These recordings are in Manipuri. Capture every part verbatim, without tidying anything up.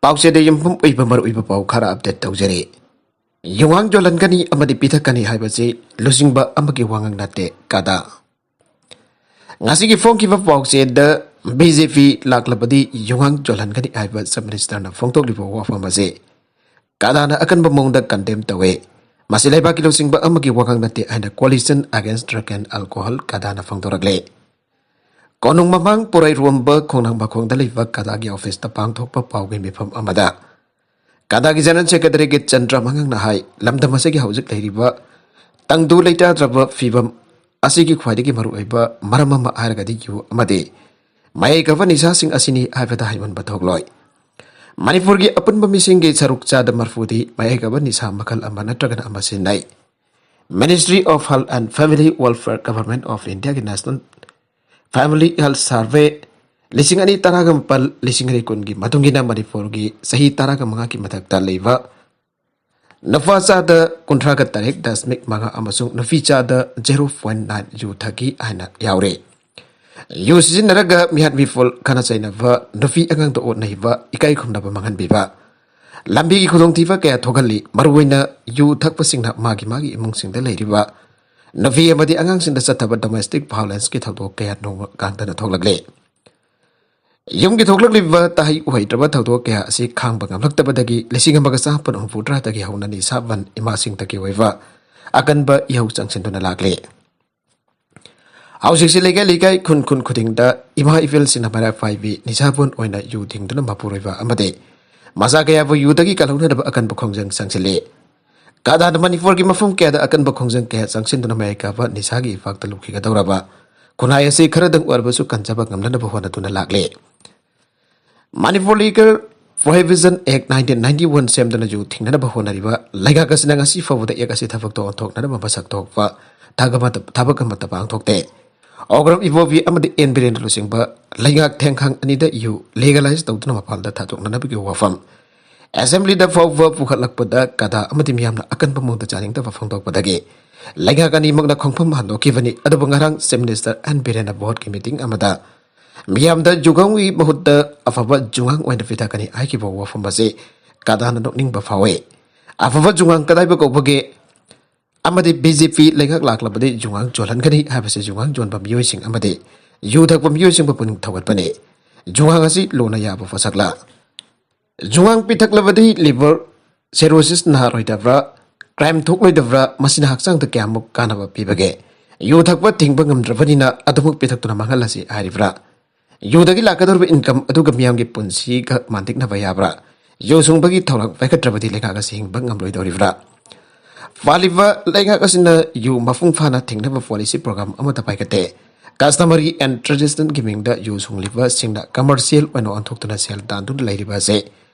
ꯄꯥꯎꯆꯦꯗ ꯌꯨꯝꯐꯝ ꯑꯣꯏꯕ ꯃꯔꯨꯑꯣꯏꯕ ꯄꯥꯎ ꯈꯔ ꯑꯞꯗꯦꯠ ꯇꯧꯖꯔꯤ꯫ ꯌꯨꯉꯥꯡ ꯌꯣꯜꯍꯟꯒꯅꯤ ꯑꯃꯗꯤ ꯄꯤꯊꯛꯀꯅꯤ ꯍꯥꯏꯕꯁꯤ ꯂꯨꯆꯤꯡꯕ ꯑꯃꯒꯤ ꯋꯥꯉꯥꯡ ꯅꯠꯇꯦ, ꯀꯗꯥ꯫ ꯉꯁꯤꯒꯤ ꯐꯣꯡꯈꯤꯕ ꯄꯥꯎꯆꯦꯗ ꯕꯤ ꯖꯦ ꯄꯤ ꯂꯥꯛꯂꯕꯗꯤ ꯌꯨꯉꯥꯡ ꯌꯣꯜꯍꯟꯒꯅꯤ ꯍꯥꯏꯕ ꯆꯤꯐ ꯃꯤꯅꯤꯁꯇꯔꯅ ꯐꯣꯡꯗꯣꯛꯂꯤꯕ ꯋꯥꯐꯝ ꯑꯁꯤ ꯀꯗꯥꯅ ꯑꯀꯟꯕ ꯃꯑꯣꯡꯗ ꯀꯟꯗꯦꯝ ꯇꯧꯏ꯫ ꯃꯁꯤ ꯂꯩꯕꯥꯛꯀꯤ ꯂꯨꯆꯤꯡꯕ ꯑꯃꯒꯤ ꯋꯥꯉꯥꯡ ꯅꯠꯇꯦ ꯍꯥꯏꯅ Coalition Against Drug and Alcohol, ꯀꯗꯥꯅ ꯐꯣꯡꯗꯣꯔꯛꯂꯤ꯫ ꯀꯣꯅꯨꯡ ꯃꯃꯥꯡ ꯄꯣꯔꯩꯔꯣꯝꯕ ꯈꯣꯡꯅꯥꯡ ꯃꯈꯣꯡꯗ ꯂꯩꯕ ꯀꯗꯥꯒꯤ ꯑꯣꯐꯤꯁꯇ ꯄꯥꯡꯊꯣꯛꯄ ꯄꯥꯎꯒꯤ ꯃꯤꯐꯝ ꯑꯃꯗ ꯀꯗꯥꯒꯤ ꯖꯦꯅꯔꯦꯜ ꯁꯦꯀ꯭ꯔꯦꯇꯔꯤ ꯒꯤꯠ ꯆꯟꯗ꯭ꯔ ꯃꯉꯥꯡꯅ ꯍꯥꯏ, ꯂꯝꯗꯝ ꯑꯁꯤꯒꯤ ꯍꯧꯖꯤꯛ ꯂꯩꯔꯤꯕ ꯇꯪꯗꯨ ꯂꯩꯇꯥꯗ꯭ꯔꯕ ꯐꯤꯕꯝ ꯑꯁꯤꯒꯤ ꯈ꯭ꯋꯥꯏꯗꯒꯤ ꯃꯔꯨꯑꯣꯏꯕ ꯃꯔꯝ ꯑꯃ ꯍꯥꯏꯔꯒꯗꯤ ꯌꯨ ꯑꯃꯗꯤ ꯃꯌꯥꯏ ꯀꯥꯕ ꯅꯤꯁꯥꯁꯤꯡ ꯑꯁꯤꯅꯤ ꯍꯥꯏꯕꯗ ꯍꯥꯏꯃꯟꯕ ꯊꯣꯛꯂꯣꯏ꯫ ꯃꯅꯤꯄꯨꯔꯒꯤ ꯑꯄꯨꯟꯕ ꯃꯤꯁꯤꯡꯒꯤ ꯁꯔꯨꯛ ꯆꯥꯗ ꯃꯔꯐꯨꯗꯤ ꯃꯌꯥꯏ ꯀꯥꯕ ꯅꯤꯁꯥ ꯃꯈꯜ ꯑꯃ ꯅꯠꯇ꯭ꯔꯒꯅ ꯑꯃ ꯁꯤꯖꯤꯟꯅꯩ꯫ Ministry of Health and Family Welfare, Government of India ꯒꯤ National Family Health Survey ꯂꯤꯁꯤꯡ ꯑꯅꯤ ꯇꯔꯥꯒ ꯃꯥꯄꯜ, ꯂꯤꯁꯤꯡ ꯑꯅꯤ ꯀꯨꯟꯒꯤ ꯃꯇꯨꯡ ꯏꯟꯅ ꯃꯅꯤꯄꯨꯔꯒꯤ ꯆꯍꯤ ꯇꯔꯥꯒ ꯃꯉꯥꯒꯤ ꯃꯊꯛꯇ ꯂꯩꯕ ꯅꯨꯄꯥ ꯆꯥꯗ ꯀꯨꯟꯊ꯭ꯔꯥꯒ ꯇꯔꯦꯠ ꯗꯁꯃꯤꯛ ꯃꯉꯥ ꯑꯃꯁꯨꯡ ꯅꯨꯄꯤ ꯆꯥꯗ zero point nine ꯌꯨ ꯊꯛꯏ ꯍꯥꯏꯅ ꯌꯥꯎꯔꯤ꯫ ꯌꯨ ꯁꯤꯖꯤꯟꯅꯔꯒ ꯃꯤꯍꯥꯠ ꯃꯤꯄꯨꯟ, ꯈꯠꯅ ꯆꯩꯅꯕ, ꯅꯨꯄꯤ ꯑꯉꯥꯡꯗ ꯑꯣꯠꯅꯩꯕ, ꯏꯀꯥꯏ ꯈꯨꯝꯅꯕ ꯃꯥꯡꯍꯟꯕꯤꯕ, ꯂꯝꯕꯤꯒꯤ ꯈꯨꯗꯣꯡꯊꯤꯕ ꯀꯌꯥ ꯊꯣꯛꯍꯜꯂꯤ꯫ ꯃꯔꯨꯑꯣꯏꯅ ꯌꯨ ꯊꯛꯄꯁꯤꯡꯅ ꯃꯥꯒꯤ ꯃꯥꯒꯤ ꯏꯃꯨꯡꯁꯤꯡꯗ ꯂꯩꯔꯤꯕ ꯅꯨꯄꯤ ꯑꯃꯗꯤ ꯑꯉꯥꯡꯁꯤꯡꯗ ꯆꯠꯊꯕ domestic violence ꯀꯤ ꯊꯧꯗꯣꯛ ꯀꯌꯥ ꯅꯣꯡꯃ ꯀꯥꯡꯗꯅ ꯊꯣꯛꯂꯛꯂꯤ꯫ ꯌꯨꯝꯒꯤ ꯊꯣꯛꯂꯛꯂꯤꯕ ꯇꯍꯩ ꯎꯍꯩꯗ꯭ꯔꯕ ꯊꯧꯗꯣꯛ ꯀꯌꯥ ꯑꯁꯤ ꯈꯥꯡꯕ ꯉꯝꯂꯛꯇꯕꯗꯒꯤ ꯂꯤꯁꯤꯡ ꯑꯃꯒ ꯆꯥꯃꯥꯄꯟ ꯍꯨꯝꯐꯨꯇꯔꯥꯗꯒꯤ ꯍꯧꯅ ꯅꯤꯁꯥꯕꯟ ꯏꯃꯥꯁꯤꯡꯗꯒꯤ ꯑꯣꯏꯕ ꯑꯀꯟꯕ ꯏꯍꯧ ꯆꯪꯁꯤꯟꯗꯨꯅ ꯂꯥꯛꯂꯤ꯫ ꯍꯧꯖꯤꯛꯁꯤ ꯂꯩꯀꯥꯏ ꯂꯩꯀꯥꯏ, ꯈꯨꯟ ꯈꯨꯟ ꯈꯨꯗꯤꯡꯗ ꯏꯃꯥ ꯏꯕꯦꯜꯁꯤꯡꯅ ꯃꯔꯥ ꯄꯥꯏꯕꯤ ꯅꯤꯁꯥꯕꯟ ꯑꯣꯏꯅ ꯌꯨ ꯊꯤꯡꯗꯨꯅ ꯃꯄꯨꯔꯣꯏꯕ ꯑꯃꯗꯤ ꯃꯆꯥ ꯀꯌꯥꯕꯨ ꯌꯨꯗꯒꯤ ꯀꯜꯍꯧꯅꯅꯕ ꯑꯀꯟꯕ ꯈꯣꯡꯖꯪ ꯆꯪꯁꯤꯜꯂꯤ꯫ ꯀꯗꯥꯅ ꯃꯅꯤꯄꯨꯔꯒꯤ ꯃꯐꯝ ꯀꯌꯥꯗ ꯑꯀꯟꯕ ꯈꯣꯡꯖꯪ ꯀꯌꯥ ꯆꯪꯁꯤꯟꯗꯨꯅ ꯃꯌꯥꯏ ꯀꯥꯕ ꯅꯤꯁꯥꯒꯤ ꯏꯄꯥꯛꯇ ꯂꯨꯞꯈꯤꯒꯗꯧꯔꯕ ꯈꯨꯟꯅꯥꯏ ꯑꯁꯤ ꯈꯔꯗꯪ ꯑꯣꯏꯔꯕꯁꯨ ꯀꯟꯖꯕ ꯉꯝꯅꯅꯕ ꯍꯣꯠꯅꯗꯨꯅ ꯂꯥꯛꯂꯤ꯫ Manipur Liquor Prohibition Act nineteen ninety one ꯁꯦꯝꯗꯨꯅ ꯌꯨ ꯊꯤꯡꯅꯅꯕ ꯍꯣꯠꯅꯔꯤꯕ ꯂꯩꯉꯥꯛ ꯑꯁꯤꯅ ꯉꯁꯤ ꯐꯥꯎꯕꯗ ꯑꯦꯛ ꯑꯁꯤ ꯊꯕꯛꯇ ꯑꯣꯟꯊꯣꯛꯅꯅꯕ ꯃꯁꯛ ꯊꯣꯛꯄ ꯊꯕꯛ ꯑꯃꯠꯇ, ꯊꯕꯛ ꯑꯃꯠꯇ ꯄꯥꯡꯊꯣꯛꯇꯦ꯫ ꯑꯣꯒ꯭ꯔꯝ ꯏꯕꯣꯕꯤ ꯑꯃꯗꯤ ꯑꯦꯟ ꯕꯤꯔꯦꯟ ꯂꯨꯆꯤꯡꯕ ꯂꯩꯉꯥꯛ ꯊꯦꯡꯈꯥꯡ ꯑꯅꯤꯗ ꯌꯨ legalize ꯇꯧꯗꯨꯅ ꯃꯄꯥꯟꯗ ꯊꯥꯗꯣꯛꯅꯅꯕꯒꯤ ꯋꯥꯐꯝ ꯑꯦꯁꯦꯝꯕ꯭ꯂꯤꯗ ꯐꯥꯎꯕ ꯄꯨꯈꯠꯂꯛꯄꯗ ꯀꯗꯥ ꯑꯃꯗꯤ ꯃꯤꯌꯥꯝꯅ ꯑꯀꯟꯕ ꯃꯑꯣꯡꯗ ꯆꯥꯅꯤꯡꯗꯕ ꯐꯣꯡꯗꯣꯛꯄꯗꯒꯤ ꯂꯩꯉꯥꯛ ꯑꯅꯤꯃꯛꯅ ꯈꯣꯡꯐꯝ ꯍꯟꯗꯣꯛꯈꯤꯕꯅꯤ꯫ ꯑꯗꯨꯕꯨ ꯉꯔꯥꯡ ꯆꯤꯐ ꯃꯤꯅꯤꯁꯇꯔ ꯑꯦꯟ ꯕꯤꯔꯦꯟꯅ ꯕꯣꯔꯗꯀꯤ ꯃꯤꯇꯤꯡ ꯑꯃꯗ ꯃꯤꯌꯥꯝꯗ ꯖꯨꯉꯥꯡꯒꯤ ꯃꯍꯨꯠꯇ ꯑꯐꯕ ꯖꯨꯉꯥꯡ ꯑꯣꯏꯅ ꯄꯤꯊꯛꯀꯅꯤ ꯍꯥꯏꯈꯤꯕ ꯋꯥꯐꯝ ꯑꯁꯤ ꯀꯗꯥꯅ ꯅꯣꯛꯅꯤꯡꯕ ꯐꯥꯎꯏ꯫ ꯑꯐꯕ ꯖꯨꯉꯥꯡ ꯀꯗꯥꯏꯕ ꯀꯧꯕꯒꯦ? ꯑꯃꯗꯤ ꯕꯤ ꯖꯦ ꯄꯤ ꯂꯩꯉꯥꯛ ꯂꯥꯛꯂꯕꯗꯤ ꯖꯨꯉꯥꯡ ꯆꯣꯜꯍꯟꯒꯅꯤ ꯍꯥꯏꯕꯁꯤ ꯖꯨꯉꯥꯡ ꯆꯣꯟꯕ ꯃꯤꯑꯣꯏꯁꯤꯡ ꯑꯃꯗꯤ ꯌꯨ ꯊꯛꯄ ꯃꯤꯑꯣꯏꯁꯤꯡꯕꯨ ꯄꯨꯛꯅꯤꯡ ꯊꯧꯒꯠꯄꯅꯤ꯫ ꯖꯨꯉꯥꯡ ꯑꯁꯤ ꯂꯣꯟꯅ ꯌꯥꯕ ꯄꯣꯠꯁꯛꯂꯥ? ꯖꯨꯉꯥꯡ ꯄꯤꯊꯛꯂꯕꯗꯤ ꯂꯤꯚꯔ ꯁꯦꯔꯣꯁꯤꯁ ꯅꯥꯔꯣꯏꯗꯕ꯭ꯔꯥ? ꯀ꯭ꯔꯥꯏꯝ ꯊꯣꯛꯂꯣꯏꯗꯕ꯭ꯔꯥ? ꯃꯁꯤꯅ ꯍꯛꯆꯥꯡꯗ ꯀꯌꯥꯃꯨꯛ ꯀꯥꯟꯅꯕ ꯄꯤꯕꯒꯦ? ꯌꯨ ꯊꯛꯄ ꯊꯤꯡꯕ ꯉꯝꯗ꯭ꯔꯕꯅꯤꯅ ꯑꯗꯨꯃꯛ ꯄꯤꯊꯛꯇꯨꯅ ꯃꯥꯡꯍꯜꯂꯁꯤ ꯍꯥꯏꯔꯤꯕ꯭ꯔꯥ? ꯌꯨꯗꯒꯤ ꯂꯥꯛꯀꯗꯧꯔꯤꯕ ꯏꯟꯀꯝ ꯑꯗꯨꯒ ꯃꯤꯌꯥꯝꯒꯤ ꯄꯨꯟꯁꯤꯒ ꯃꯥꯟꯇꯤꯛꯅꯕ ꯌꯥꯕ꯭ꯔꯥ? ꯌꯨ ꯁꯨꯡꯕꯒꯤ ꯊꯧꯔꯥꯡ ꯄꯥꯏꯈꯠꯇ꯭ꯔꯕꯗꯤ ꯂꯩꯉꯥꯛ ꯑꯁꯤ ꯍꯤꯡꯕ ꯉꯝꯂꯣꯏꯗꯧꯔꯤꯕ꯭ꯔꯥ? ꯄꯥꯜꯂꯤꯕ ꯂꯩꯉꯥꯛ ꯑꯁꯤꯅ ꯌꯨ ꯃꯄꯨꯡ ꯐꯥꯅ ꯊꯤꯡꯅꯕ ꯄꯣꯂꯤꯁꯤ ꯄ꯭ꯔꯣꯒ꯭ꯔꯥꯝ ꯑꯃꯠꯇ ꯄꯥꯏꯈꯠꯇꯦ꯫ ꯀꯁꯇꯃꯔꯤ ꯑꯦꯟ ꯇ꯭ꯔꯦꯗꯤꯁꯟꯒꯤ ꯃꯤꯡꯗ ꯌꯨ ꯁꯨꯡꯂꯤꯕꯁꯤꯡꯅ ꯀꯃꯔꯁꯤꯌꯦꯜ ꯑꯣꯏꯅ ꯑꯣꯟꯊꯣꯛꯇꯨꯅ ꯁꯦꯜ ꯇꯥꯟꯗꯨꯅ ꯂꯩꯔꯤꯕ ꯑꯁꯤ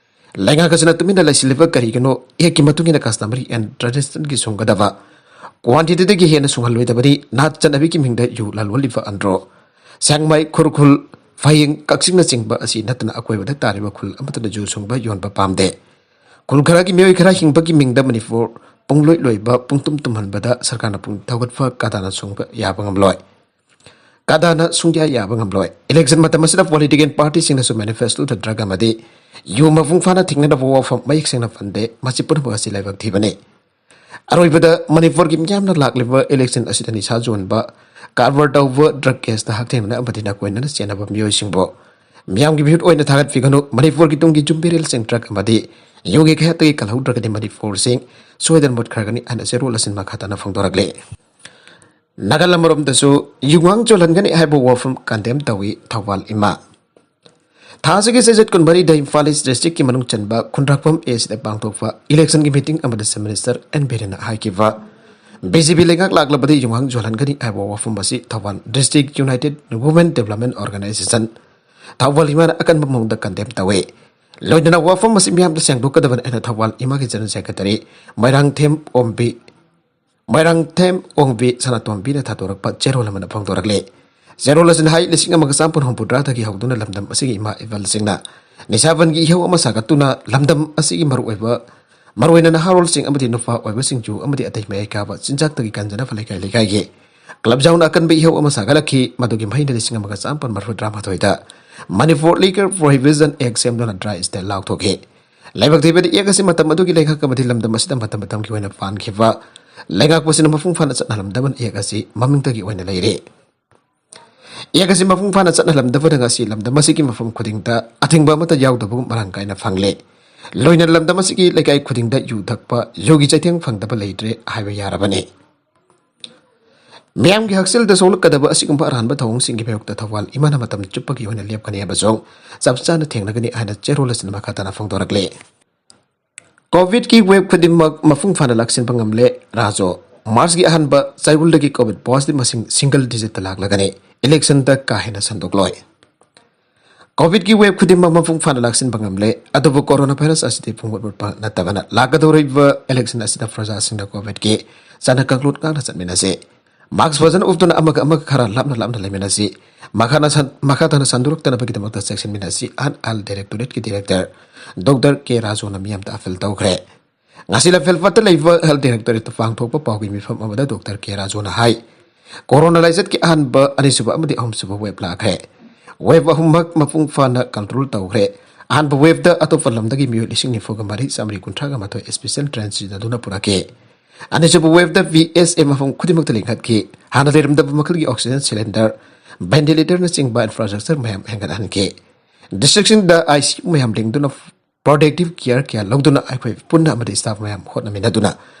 ꯂꯩꯉꯥꯛ ꯑꯁꯤꯅ ꯇꯨꯃꯤꯟꯅ ꯂꯩꯁꯤꯜꯂꯤꯕ ꯀꯔꯤꯒꯤꯅꯣ? ꯑꯦꯛꯀꯤ ꯃꯇꯨꯡ ꯏꯟꯅ ꯀꯁꯇꯃꯔꯤ ꯑꯦꯟ ꯇ꯭ꯔꯦꯗꯤꯁꯟꯒꯤ ꯁꯨꯡꯒꯗꯕ ꯀ꯭ꯋꯥꯟꯇꯤꯇꯤꯗꯒꯤ ꯍꯦꯟꯅ ꯁꯨꯡꯍꯜꯂꯣꯏꯗꯕꯅꯤ꯫ ꯅꯥꯠ ꯆꯠꯅꯕꯤꯒꯤ ꯃꯤꯡꯗ ꯌꯨ ꯂꯂꯣꯜꯂꯤꯕ ꯑꯟꯗ꯭ꯔꯣ ꯁꯦꯡꯃꯥꯏ, ꯎꯈ꯭ꯔꯨꯜ, ꯐꯌꯦꯡ, ꯀꯛꯆꯤꯡꯅꯆꯤꯡꯕ ꯑꯁꯤ ꯅꯠꯇꯅ ꯑꯀꯣꯏꯕꯗ ꯇꯥꯔꯤꯕ ꯈꯨꯜ ꯑꯃꯠꯇꯗ ꯌꯨ ꯁꯨꯡꯕ ꯌꯣꯟꯕ ꯄꯥꯝꯗꯦ꯫ ꯈꯨꯜ ꯈꯔꯒꯤ ꯃꯤꯑꯣꯏ ꯈꯔ ꯍꯤꯡꯕꯒꯤ ꯃꯤꯡꯗ ꯃꯅꯤꯄꯨꯔ ꯄꯨꯡꯂꯣꯏ ꯂꯣꯏꯕ, ꯄꯨꯡꯇꯨꯝ ꯇꯨꯝꯍꯟꯕꯗ ꯁꯔꯀꯥꯔꯅ ꯄꯨꯛꯅꯤꯡ ꯊꯧꯒꯠꯄ ꯀꯗꯥꯅ ꯁꯨꯡꯕ ꯌꯥꯕ ꯉꯝꯂꯣꯏ꯫ ꯀꯗꯥꯅ ꯁꯨꯡꯌꯥ ꯌꯥꯕ ꯉꯝꯂꯣꯏ꯫ ꯏꯂꯦꯛꯁꯟ ꯃꯇꯝ ꯑꯁꯤꯗ ꯄꯣꯂꯤꯇꯤꯀꯦꯜ ꯄꯥꯔꯇꯤꯁꯤꯡꯅꯁꯨ ꯃꯦꯅꯤꯐꯦꯁꯇꯣꯗ ꯗ꯭ꯔꯒ ꯑꯃꯗꯤ ꯌꯨ ꯃꯄꯨꯡ ꯐꯥꯅ ꯊꯤꯡꯅꯅꯕ ꯋꯥꯐꯝ ꯃꯌꯦꯛ ꯁꯦꯡꯅ ꯄꯟꯗꯦ꯫ ꯃꯁꯤ ꯄꯨꯝꯅꯃꯛ ꯑꯁꯤ ꯂꯥꯏꯕꯛ ꯊꯤꯕꯅꯤ꯫ ꯑꯔꯣꯏꯕꯗ ꯃꯅꯤꯄꯨꯔꯒꯤ ꯃꯤꯌꯥꯝꯅ ꯂꯥꯛꯂꯤꯕ ꯏꯂꯦꯛꯁꯟ ꯑꯁꯤꯗ ꯅꯤꯁꯥ ꯌꯣꯟꯕ, ꯀꯔꯕꯥꯔ ꯇꯧꯕ, ꯗ꯭ꯔꯒ ꯀꯦꯁꯇ ꯍꯛꯊꯦꯡꯅꯅ ꯑꯃꯗꯤ ꯅꯥꯀꯣꯏꯅꯅ ꯆꯦꯟꯅꯕ ꯃꯤꯑꯣꯏꯁꯤꯡꯕꯨ ꯃꯤꯌꯥꯝꯒꯤ ꯃꯤꯍꯨꯠ ꯑꯣꯏꯅ ꯊꯥꯒꯠꯄꯤꯒꯅꯨ꯫ ꯃꯅꯤꯄꯨꯔꯒꯤ ꯇꯨꯡꯒꯤ ꯌꯨꯝꯕꯤꯔꯦꯜꯁꯤꯡ ꯗ꯭ꯔꯒ ꯑꯃꯗꯤ ꯌꯨꯒꯤ ꯀꯩꯍꯦꯠꯇꯒꯤ ꯀꯜꯍꯧꯗ꯭ꯔꯒꯗꯤ ꯃꯅꯤꯄꯨꯔꯁꯤꯡ ꯁꯣꯏꯗꯅ ꯃꯨꯠꯈ꯭ꯔꯒꯅꯤ ꯍꯥꯏꯅ ꯆꯦꯔꯣꯜ ꯑꯁꯤꯟ ꯃꯈꯥ ꯇꯥꯅ ꯐꯣꯡꯗꯣꯔꯛꯂꯤ꯫ ꯅꯥꯀꯜ ꯑꯃꯔꯣꯝꯗꯁꯨ ꯌꯨꯉꯥꯡ ꯆꯣꯜꯍꯟꯒꯅꯤ ꯍꯥꯏꯕ ꯋꯥꯐꯝ ꯀꯟꯗꯦꯝ ꯇꯧꯏ ꯊꯧꯕꯥꯜ ꯏꯃꯥ꯫ ꯊꯥ ꯑꯁꯤꯒꯤ ꯆꯩꯆꯠ ꯀꯨꯟꯃꯔꯤꯗ ꯏꯝꯐꯥꯜ ꯏꯁ ꯗꯤꯁꯇ꯭ꯔꯤꯛꯀꯤ ꯃꯅꯨꯡ ꯆꯟꯕ ꯈꯨꯟꯗ꯭ꯔꯥꯛꯄꯝ ꯑꯦ ꯁꯤꯗ ꯄꯥꯡꯊꯣꯛꯄ ꯏꯂꯦꯛꯁꯟꯒꯤ ꯃꯤꯇꯤꯡ ꯑꯃꯗ ꯆꯤꯐ ꯃꯤꯅꯤꯁꯇꯔ ꯑꯦꯟ ꯕꯤꯔꯦꯟꯅ ꯍꯥꯏꯈꯤꯕ ꯕꯤ ꯖꯦ ꯄꯤ ꯂꯩꯉꯥꯛ ꯂꯥꯛꯂꯕꯗꯤ ꯌꯨꯉꯥꯡ ꯆꯣꯜꯍꯟꯒꯅꯤ ꯍꯥꯏꯕ ꯋꯥꯐꯝ ꯑꯁꯤ Thoubal district united women development organisation Thoubal ꯏꯃꯥꯅ ꯑꯀꯟꯕ ꯃꯑꯣꯡꯗ ꯀꯟꯗꯦꯝ ꯇꯧꯏ꯫ ꯂꯣꯏꯅꯅ ꯋꯥꯐꯝ ꯑꯁꯤ ꯃꯤꯌꯥꯝꯗ ꯁꯦꯡꯗꯣꯛꯀꯗꯕꯅꯤ ꯍꯥꯏꯅ ꯊꯧꯕꯥꯜ ꯏꯃꯥꯒꯤ ꯖꯦꯅꯔꯦꯜ ꯁꯦꯀ꯭ꯔꯦꯇꯔꯤ ꯃꯣꯏꯔꯥꯡꯊꯦꯝ ꯑꯣꯝꯕꯤ ꯃꯣꯏꯔꯥꯡꯊꯦꯝ ꯑꯣꯡꯕꯤ ꯁꯅꯥꯇꯣꯝꯕꯤꯅ ꯊꯥꯗꯣꯔꯛꯄ ꯆꯦꯔꯣꯜ ꯑꯃꯅ ꯐꯣꯡꯗꯣꯔꯛꯂꯤ꯫ ꯆꯦꯔꯣꯜ ꯑꯁꯤꯅ ꯍꯥꯏ, ꯂꯤꯁꯤꯡ ꯑꯃꯒ ꯆꯥꯝꯃꯥꯄꯟ ꯍꯨꯝꯐꯨꯇꯔꯥꯗꯒꯤ ꯍꯧꯗꯨꯅ ꯂꯝꯗꯝ ꯑꯁꯤꯒꯤ ꯏꯃꯥ ꯏꯕꯜꯁꯤꯡꯅ ꯅꯤꯁꯥꯕꯟꯒꯤ ꯏꯍꯧ ꯑꯃ ꯁꯥꯒꯠꯇꯨꯅ ꯂꯝꯗꯝ ꯑꯁꯤꯒꯤ ꯃꯔꯨꯑꯣꯏꯕ, ꯃꯔꯨꯑꯣꯏꯅ ꯅꯍꯥꯔꯣꯜꯁꯤꯡ ꯑꯃꯗꯤ ꯅꯨꯄꯥ ꯑꯣꯏꯕꯁꯤꯡꯁꯨ ꯑꯃꯗꯤ ꯑꯇꯩ ꯃꯌꯥꯏ ꯀꯥꯕ ꯆꯤꯟꯖꯥꯛꯇꯒꯤ ꯀꯟꯖꯅꯕ ꯂꯩꯀꯥꯏ ꯂꯩꯀꯥꯏꯒꯤ ꯀ꯭ꯂꯕ ꯖꯥꯎꯅ ꯑꯀꯟꯕ ꯏꯍꯧ ꯑꯃ ꯁꯥꯒꯠꯂꯛꯈꯤ꯫ ꯃꯗꯨꯒꯤ ꯃꯍꯩꯅ ꯂꯤꯁꯤꯡ ꯑꯃꯒ ꯆꯥꯃꯥꯄꯟ ꯃꯔꯤꯐꯨ ꯇꯔꯥꯃꯥꯊꯣꯏꯗ ꯃꯅꯤꯄꯨꯔ ꯂꯤꯀꯔ ꯄ꯭ꯔꯣꯍꯤꯕꯤꯁꯟ ꯑꯦꯛ ꯁꯦꯝꯗꯨꯅ ꯗ꯭ꯔꯥꯏ ꯁ꯭ꯄꯦꯜ ꯂꯥꯎꯊꯣꯛꯈꯤ꯫ ꯂꯥꯏꯕꯛ ꯊꯤꯕꯗꯤ ꯑꯦꯛ ꯑꯁꯤ ꯃꯇꯝ ꯑꯗꯨꯒꯤ ꯂꯩꯉꯥꯛ ꯑꯃꯗꯤ ꯂꯝꯗꯝ ꯑꯁꯤꯗ ꯃꯇꯝ ꯃꯇꯝꯒꯤ ꯑꯣꯏꯅ ꯄꯥꯟꯈꯤꯕ ꯂꯩꯉꯥꯛꯄꯁꯤꯅ ꯃꯄꯨꯡ ꯐꯥꯅ ꯆꯠꯅꯍꯜꯂꯝꯗꯕꯅ ꯑꯦꯛ ꯑꯁꯤ ꯃꯃꯤꯡꯇꯒꯤ ꯑꯣꯏꯅ ꯂꯩꯔꯤ꯫ ꯑꯦꯛ ꯑꯁꯤ ꯃꯄꯨꯡ ꯐꯥꯅ ꯆꯠꯅꯍꯜꯂꯝꯗꯕꯅ ꯉꯁꯤ ꯂꯝꯗꯝ ꯑꯁꯤꯒꯤ ꯃꯐꯝ ꯈꯨꯗꯤꯡꯗ ꯑꯊꯤꯡꯕ ꯑꯃꯠꯇ ꯌꯥꯎꯗꯕꯒꯨꯝ ꯃꯔꯥꯡ ꯀꯥꯏꯅ ꯐꯪꯂꯦ꯫ ꯂꯣꯏꯅꯅ ꯂꯝꯗꯝ ꯑꯁꯤꯒꯤ ꯂꯩꯀꯥꯏ ꯈꯨꯗꯤꯡꯗ ꯌꯨ ꯊꯛꯄ, ꯌꯨꯒꯤ ꯆꯩꯊꯦꯡ ꯐꯪꯗꯕ ꯂꯩꯇ꯭ꯔꯦ ꯍꯥꯏꯕ ꯌꯥꯔꯕꯅꯤ꯫ ꯃꯤꯌꯥꯝꯒꯤ ꯍꯛꯁꯦꯜꯗ ꯁꯣꯛꯂꯛꯀꯗꯕ ꯑꯁꯤꯒꯨꯝꯕ ꯑꯔꯥꯟꯕ ꯊꯧꯑꯣꯡꯁꯤꯡꯒꯤ ꯃꯥꯌꯣꯛꯇ ꯊꯧꯕꯥꯜ ꯏꯃꯥꯅ ꯃꯇꯝ ꯆꯨꯞꯄꯒꯤ ꯑꯣꯏꯅ ꯂꯦꯞꯀꯅꯤ ꯑꯃꯁꯨꯡ ꯆꯞ ꯆꯥꯅ ꯊꯦꯡꯅꯒꯅꯤ ꯍꯥꯏꯅ ꯆꯦꯔꯣꯜ ꯑꯁꯤꯅ ꯃꯈꯥ ꯇꯥꯅ ꯐꯣꯡꯗꯣꯔꯛꯂꯤ꯫ ꯀꯣꯚꯤꯗꯀꯤ ꯋꯦꯕ ꯈꯨꯗꯤꯡꯃꯛ ꯃꯄꯨꯡ ꯐꯥꯅ ꯂꯥꯛꯁꯤꯟꯕ ꯉꯝꯂꯦ꯫ ꯔꯥꯖꯣ, ꯃꯥꯔꯆꯀꯤ ꯑꯍꯥꯟꯕ ꯆꯌꯣꯜꯗꯒꯤ ꯀꯣꯚꯤꯗ ꯄꯣꯖꯤꯇꯤꯚ ꯃꯁꯤꯡ ꯁꯤꯡꯒꯜ ꯗꯤꯖꯤꯠꯇ ꯂꯥꯛꯂꯒꯅꯤ꯫ ꯏꯂꯦꯛꯁꯟꯗ ꯀꯥ ꯍꯦꯟꯅ ꯁꯟꯗꯣꯛꯂꯣꯏ꯫ ꯀꯣꯚꯤꯗꯀꯤ ꯋꯦꯕ ꯈꯨꯗꯤꯡꯃꯛ ꯃꯄꯨꯡ ꯐꯥꯅ ꯂꯥꯛꯁꯤꯟꯕ ꯉꯝꯂꯦ, ꯑꯗꯨꯕꯨ ꯀꯣꯔꯣꯅꯥ ꯚꯥꯏꯔꯁ ꯑꯁꯤꯗꯤ ꯄꯨꯡꯃꯨꯠ ꯃꯨꯠꯄ ꯅꯠꯇꯕꯅ ꯂꯥꯛꯀꯗꯧꯔꯤꯕ ꯏꯂꯦꯛꯁꯟ ꯑꯁꯤꯗ ꯄ꯭ꯔꯖꯥꯁꯤꯡꯅ ꯀꯣꯚꯤꯗꯀꯤ ꯆꯠꯅ ꯀꯥꯡꯂꯣꯟ ꯉꯥꯛꯅ ꯆꯠꯃꯤꯟꯅꯁꯤ꯫ ꯃꯥꯛꯁ ꯐꯖꯅ ꯎꯞꯇꯨꯅ ꯑꯃꯒ ꯑꯃꯒ ꯈꯔ ꯂꯥꯞꯅ ꯂꯥꯞꯅ ꯂꯩꯃꯤꯟꯅꯁꯤ꯫ ꯃꯈꯥ ꯁꯟ-, ꯃꯈꯥ ꯇꯥꯅ ꯁꯟꯗꯣꯔꯛꯇꯅꯕꯒꯤꯗꯃꯛꯇ ꯆꯦꯛꯁꯤꯟꯃꯤꯟꯅꯁꯤ꯫ ꯑꯍꯟ ꯑꯍꯜ ꯗꯥꯏꯔꯦꯛꯇꯣꯔꯦꯠꯀꯤ ꯗꯥꯏꯔꯦꯛꯇꯔ ꯗꯣꯛꯇꯔ ꯀꯦ ꯔꯥꯖꯨꯅ ꯃꯤꯌꯥꯝꯗ ꯑꯥꯄꯤꯜ ꯇꯧꯈ꯭ꯔꯦ꯫ ꯉꯁꯤ ꯂꯝꯐꯦꯜ ꯄꯥꯠꯇ ꯂꯩꯕ ꯍꯦꯜꯊ ꯗꯥꯏꯔꯦꯛꯇꯣꯔꯦꯠꯇ ꯄꯥꯡꯊꯣꯛꯄ ꯄꯥꯎꯒꯤ ꯃꯤꯐꯝ ꯑꯃꯗ ꯗꯣꯛꯇꯔ ꯀꯦ ꯔꯥꯖꯨꯅ ꯍꯥꯏ, ꯀꯣꯔꯣꯅꯥ ꯂꯥꯏꯆꯠꯀꯤ ꯑꯍꯥꯟꯕ, ꯑꯅꯤꯁꯨꯕ ꯑꯃꯗꯤ ꯑꯍꯨꯝꯁꯨꯕ ꯋꯦꯕ ꯂꯥꯛꯈ꯭ꯔꯦ꯫ ꯋꯦꯕ ꯑꯍꯨꯝꯃꯛ ꯃꯄꯨꯡ ꯐꯥꯅ ꯀꯟꯇ꯭ꯔꯣꯜ ꯇꯧꯈ꯭ꯔꯦ꯫ ꯑꯍꯥꯟꯕ ꯋꯦꯕꯇ ꯑꯇꯣꯞꯄ ꯂꯝꯗꯒꯤ ꯃꯤꯑꯣꯏ ꯂꯤꯁꯤꯡ ꯅꯤꯐꯨꯒ ꯃꯔꯤ ꯆꯥꯃꯔꯤ ꯀꯨꯟꯊ꯭ꯔꯥꯒ ꯃꯥꯊꯣꯏ ꯁ꯭ꯄꯦꯁꯦꯜ ꯇ꯭ꯔꯦꯟ ꯁꯤꯖꯤꯟꯅꯗꯨꯅ ꯄꯨꯔꯛꯈꯤ꯫ ꯑꯅꯤꯁꯨꯕ ꯋꯦꯕꯇ ꯄꯤ ꯑꯦꯁ ꯑꯦ ꯃꯐꯝ ꯈꯨꯗꯤꯡꯃꯛꯇ ꯂꯤꯡꯈꯠꯈꯤ꯫ ꯍꯥꯟꯅ ꯂꯩꯔꯝꯗꯕ ꯃꯈꯜꯒꯤ ꯑꯣꯛꯁꯤꯖꯦꯟ ꯁꯤꯂꯤꯟꯗꯔ, ꯚꯦꯟꯇꯤꯂꯦꯇꯔꯅꯆꯤꯡꯕ ꯏꯟꯐ꯭ꯔꯥꯁ꯭ꯇ꯭ꯔꯛꯆꯔ ꯃꯌꯥꯝ ꯍꯦꯟꯒꯠꯍꯟꯈꯤ꯫ ꯗꯤꯁꯇ꯭ꯔꯤꯛꯁꯤꯡꯗ ꯑꯥꯏ ꯁꯤ ꯌꯨ ꯃꯌꯥꯝ ꯂꯤꯡꯗꯨꯅ ꯄ꯭ꯔꯣꯇꯦꯛꯇꯤꯚ ꯀꯤꯌꯔ ꯀꯌꯥ ꯂꯧꯗꯨꯅ ꯑꯩꯈꯣꯏ ꯄꯨꯟꯅ ꯑꯃꯗꯤ ꯁ꯭ꯇꯥꯐ ꯃꯌꯥꯝ ꯍꯣꯠꯅꯃꯤꯟꯅꯗꯨꯅ